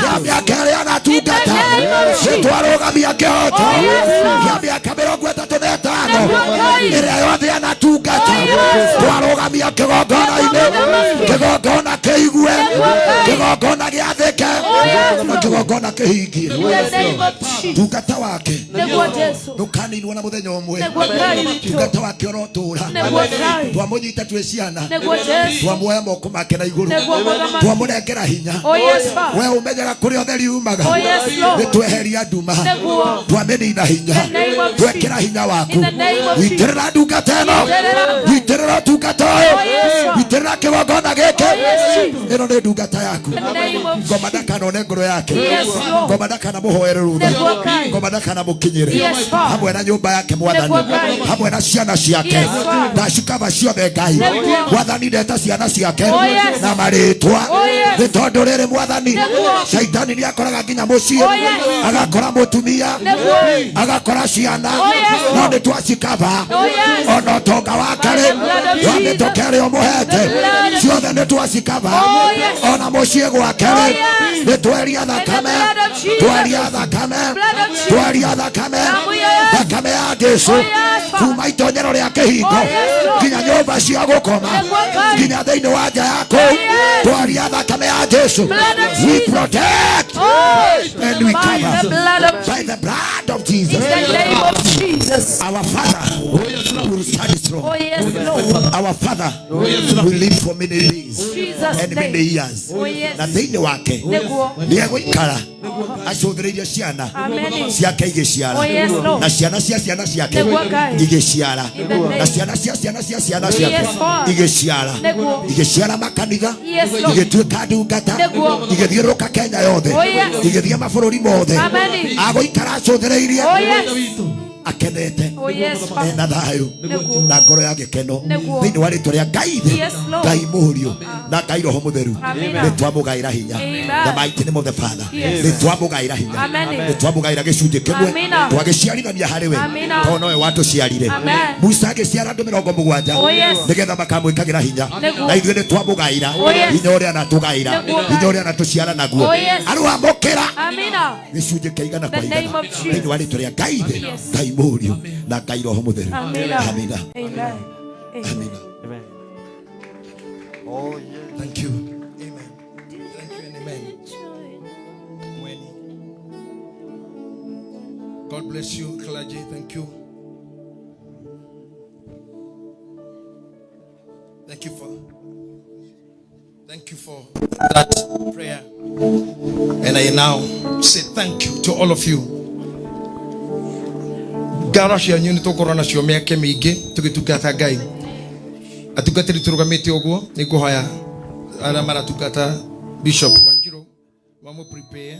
kĩa mĩaka ĩrĩa anatungata. In the name of Nĩ Jesus. twarũgamia kĩhoto Oh, yes, Lord. kĩa mĩaka 35 Nĩguo Ngai. ĩrĩa yothe anatungata. Oh, yes. Twarũgamia kĩgongona-inĩ. Nĩguo Mũthamaki. Kĩgongona kĩigue. Nĩguo Ngai. Kĩgongona gĩathĩke. Oh, yes, Na Lord. kĩgongona kĩhingie. In the name of Jesus. Tungata wake Nĩguo Jesu. ndũkaninwo na mũthenya ũmwe. Nĩguo Ngai witũ. Tungata wake ũrotũra. Nĩguo Ngai. Twamũnyita twĩ ciana. Nĩguo Jesu. Twamuoya moko make na igũrũ. Nĩguo Mũthamaki. Twamũnengera hinya. Oh, yes, Father. We ũmenyaga kũrĩa ũtheri umaga. Oh, yes, Lord. Nĩ tweheria nduma. Nĩguo. Twamĩnina hinya. In the name of Twekĩra Jesus. hinya waku. In the name of Jesus. Itĩrĩra ndungata ĩno. Itĩrĩra. Itĩrĩra ũtungata ũyũ. Oh, yes, Lord. Itĩrĩra kĩgongona gĩkĩ. Oh, yes, Jesus. Ĩno nĩ ndungata yaku. In the name of Ngoma. Ndakanone ngoro yake. Yes, Lord. Ngoma ndakanamuhoere rutha. Nĩguo Ngai. Ngoma ndakanamukinyĩre. Yes, Father. Hamwe na nyũmba yake Mwathani. Nĩguo Ngai. Hamwe na ciana ciake. Yes, Father. Ndacikaba ciothe Ngai. Nĩguo. Mwathani ndeta ciana ciake Oh, yes. na marĩtwa. Oh, yes. Nĩ tondũ rĩrĩ Mwathani, Nĩguo. Shaitani nĩ akoraga nginya mũciĩ, Oh, yes. agakora mũtumia, Nĩguo. agakora ciana, Oh, yes. no nĩ twacikaba. Oh, yes. Ona ũtonga wake By rĩ, the blood of wa Jesus. mĩtũkĩ ĩrĩa ũmũhete, The blood of ciothe nĩ twacikaba. Oh, yes. Ona mũciĩ gwake Oh, rĩ, yes. nĩ tweria thakame, blood of Jesus. tweria thakame, Blood of Jesus. tweria thakame, Damu ya Yesu. thakame ya Jesu Oh, yes, Father. kuma itonyero rĩa kĩhingo Oh, yes, Lord. nginya nyũmba cia gũkoma, Nĩguo Ngai. nginya thĩinĩ wa nja yaku, Oh, yes. twaria thakame ya Jesu. Blood of We Jesus. protect Oh, and we by cover the blood of by the blood of Jesus. In the name of Jesus. Our Father will stand strong. Oh, yes, Lord. Our Father will live for many days Jesus' and many name. years. Oh, yes. Na thĩinĩ wake Nĩguo. nĩ egũikara acũthĩrĩirie ciana Amen. ciake igĩciara, Oh, yes, Lord. na ciana cia ciana ciake Nĩguo Ngai. igĩciara, In the name. na ciana cia ciana cia ciana ciake Yes, Lord. igĩciara, Nĩguo. igĩciara makanitha, Yes, Lord. igĩtuĩka ndungata, Nĩguo. igĩthiũrũrũka Kenya yothe, Oh, yes. igĩthiĩ mabũrũri mothe. Amen. Agũikara acũthĩrĩirie Oh, yes. akenete, Oh, yes, Father. ena thayũ Nĩguo. na ngoro ya gĩkeno Nĩguo. thĩinĩ wa rĩtwa rĩa Ngai ithe, Yes, Lord. Ngai Mũriũ na Ngai Roho Mũtheru. Amina. Nĩ twamũgaĩra hinya. Amen. The mighty name of the Father. Yes. Nĩ twamũgaĩra hinya. Amen. Nĩ twamũgaĩra gĩcunjĩ kĩmwe, Amina. twagĩciarithania harĩ we, Amina. tondũ nowe watũciarire. Amen. Musa agĩciara andũ 70 Oh, yes. nĩgetha makamwĩkagĩra hinya, Nĩguo. na ithuĩ nĩ twamũgaĩra Oh, yes. hinya ũrĩa anatũgaĩra, Nĩguo. hinya ũrĩa anatũciara naguo. Oh, yes. Arũamũkĩra Amina. gĩcunjĩ kĩa igana kwa The igana name of Jesus. thĩinĩ wa rĩtwa rĩa Ngai ithe, Yes. Ngai Mũriũ na Ngai Roho Mũtheru. Amina. Amina. Amen. Amen. Amina. Amen. Thank you. Amen. Thank you and amen. Mweni. God bless you, clergy. Thank you. Thank you for that prayer. And I now say thank you to all of you. Ngaro cianyu nĩ tũkorwo nacio mĩaka mĩingĩ tũgĩtungata Ngai. Atungatĩri tũrũgamĩte ũguo, nĩ ngũhoya arĩa maratungata Bishop Wanjiru wamũ prepare.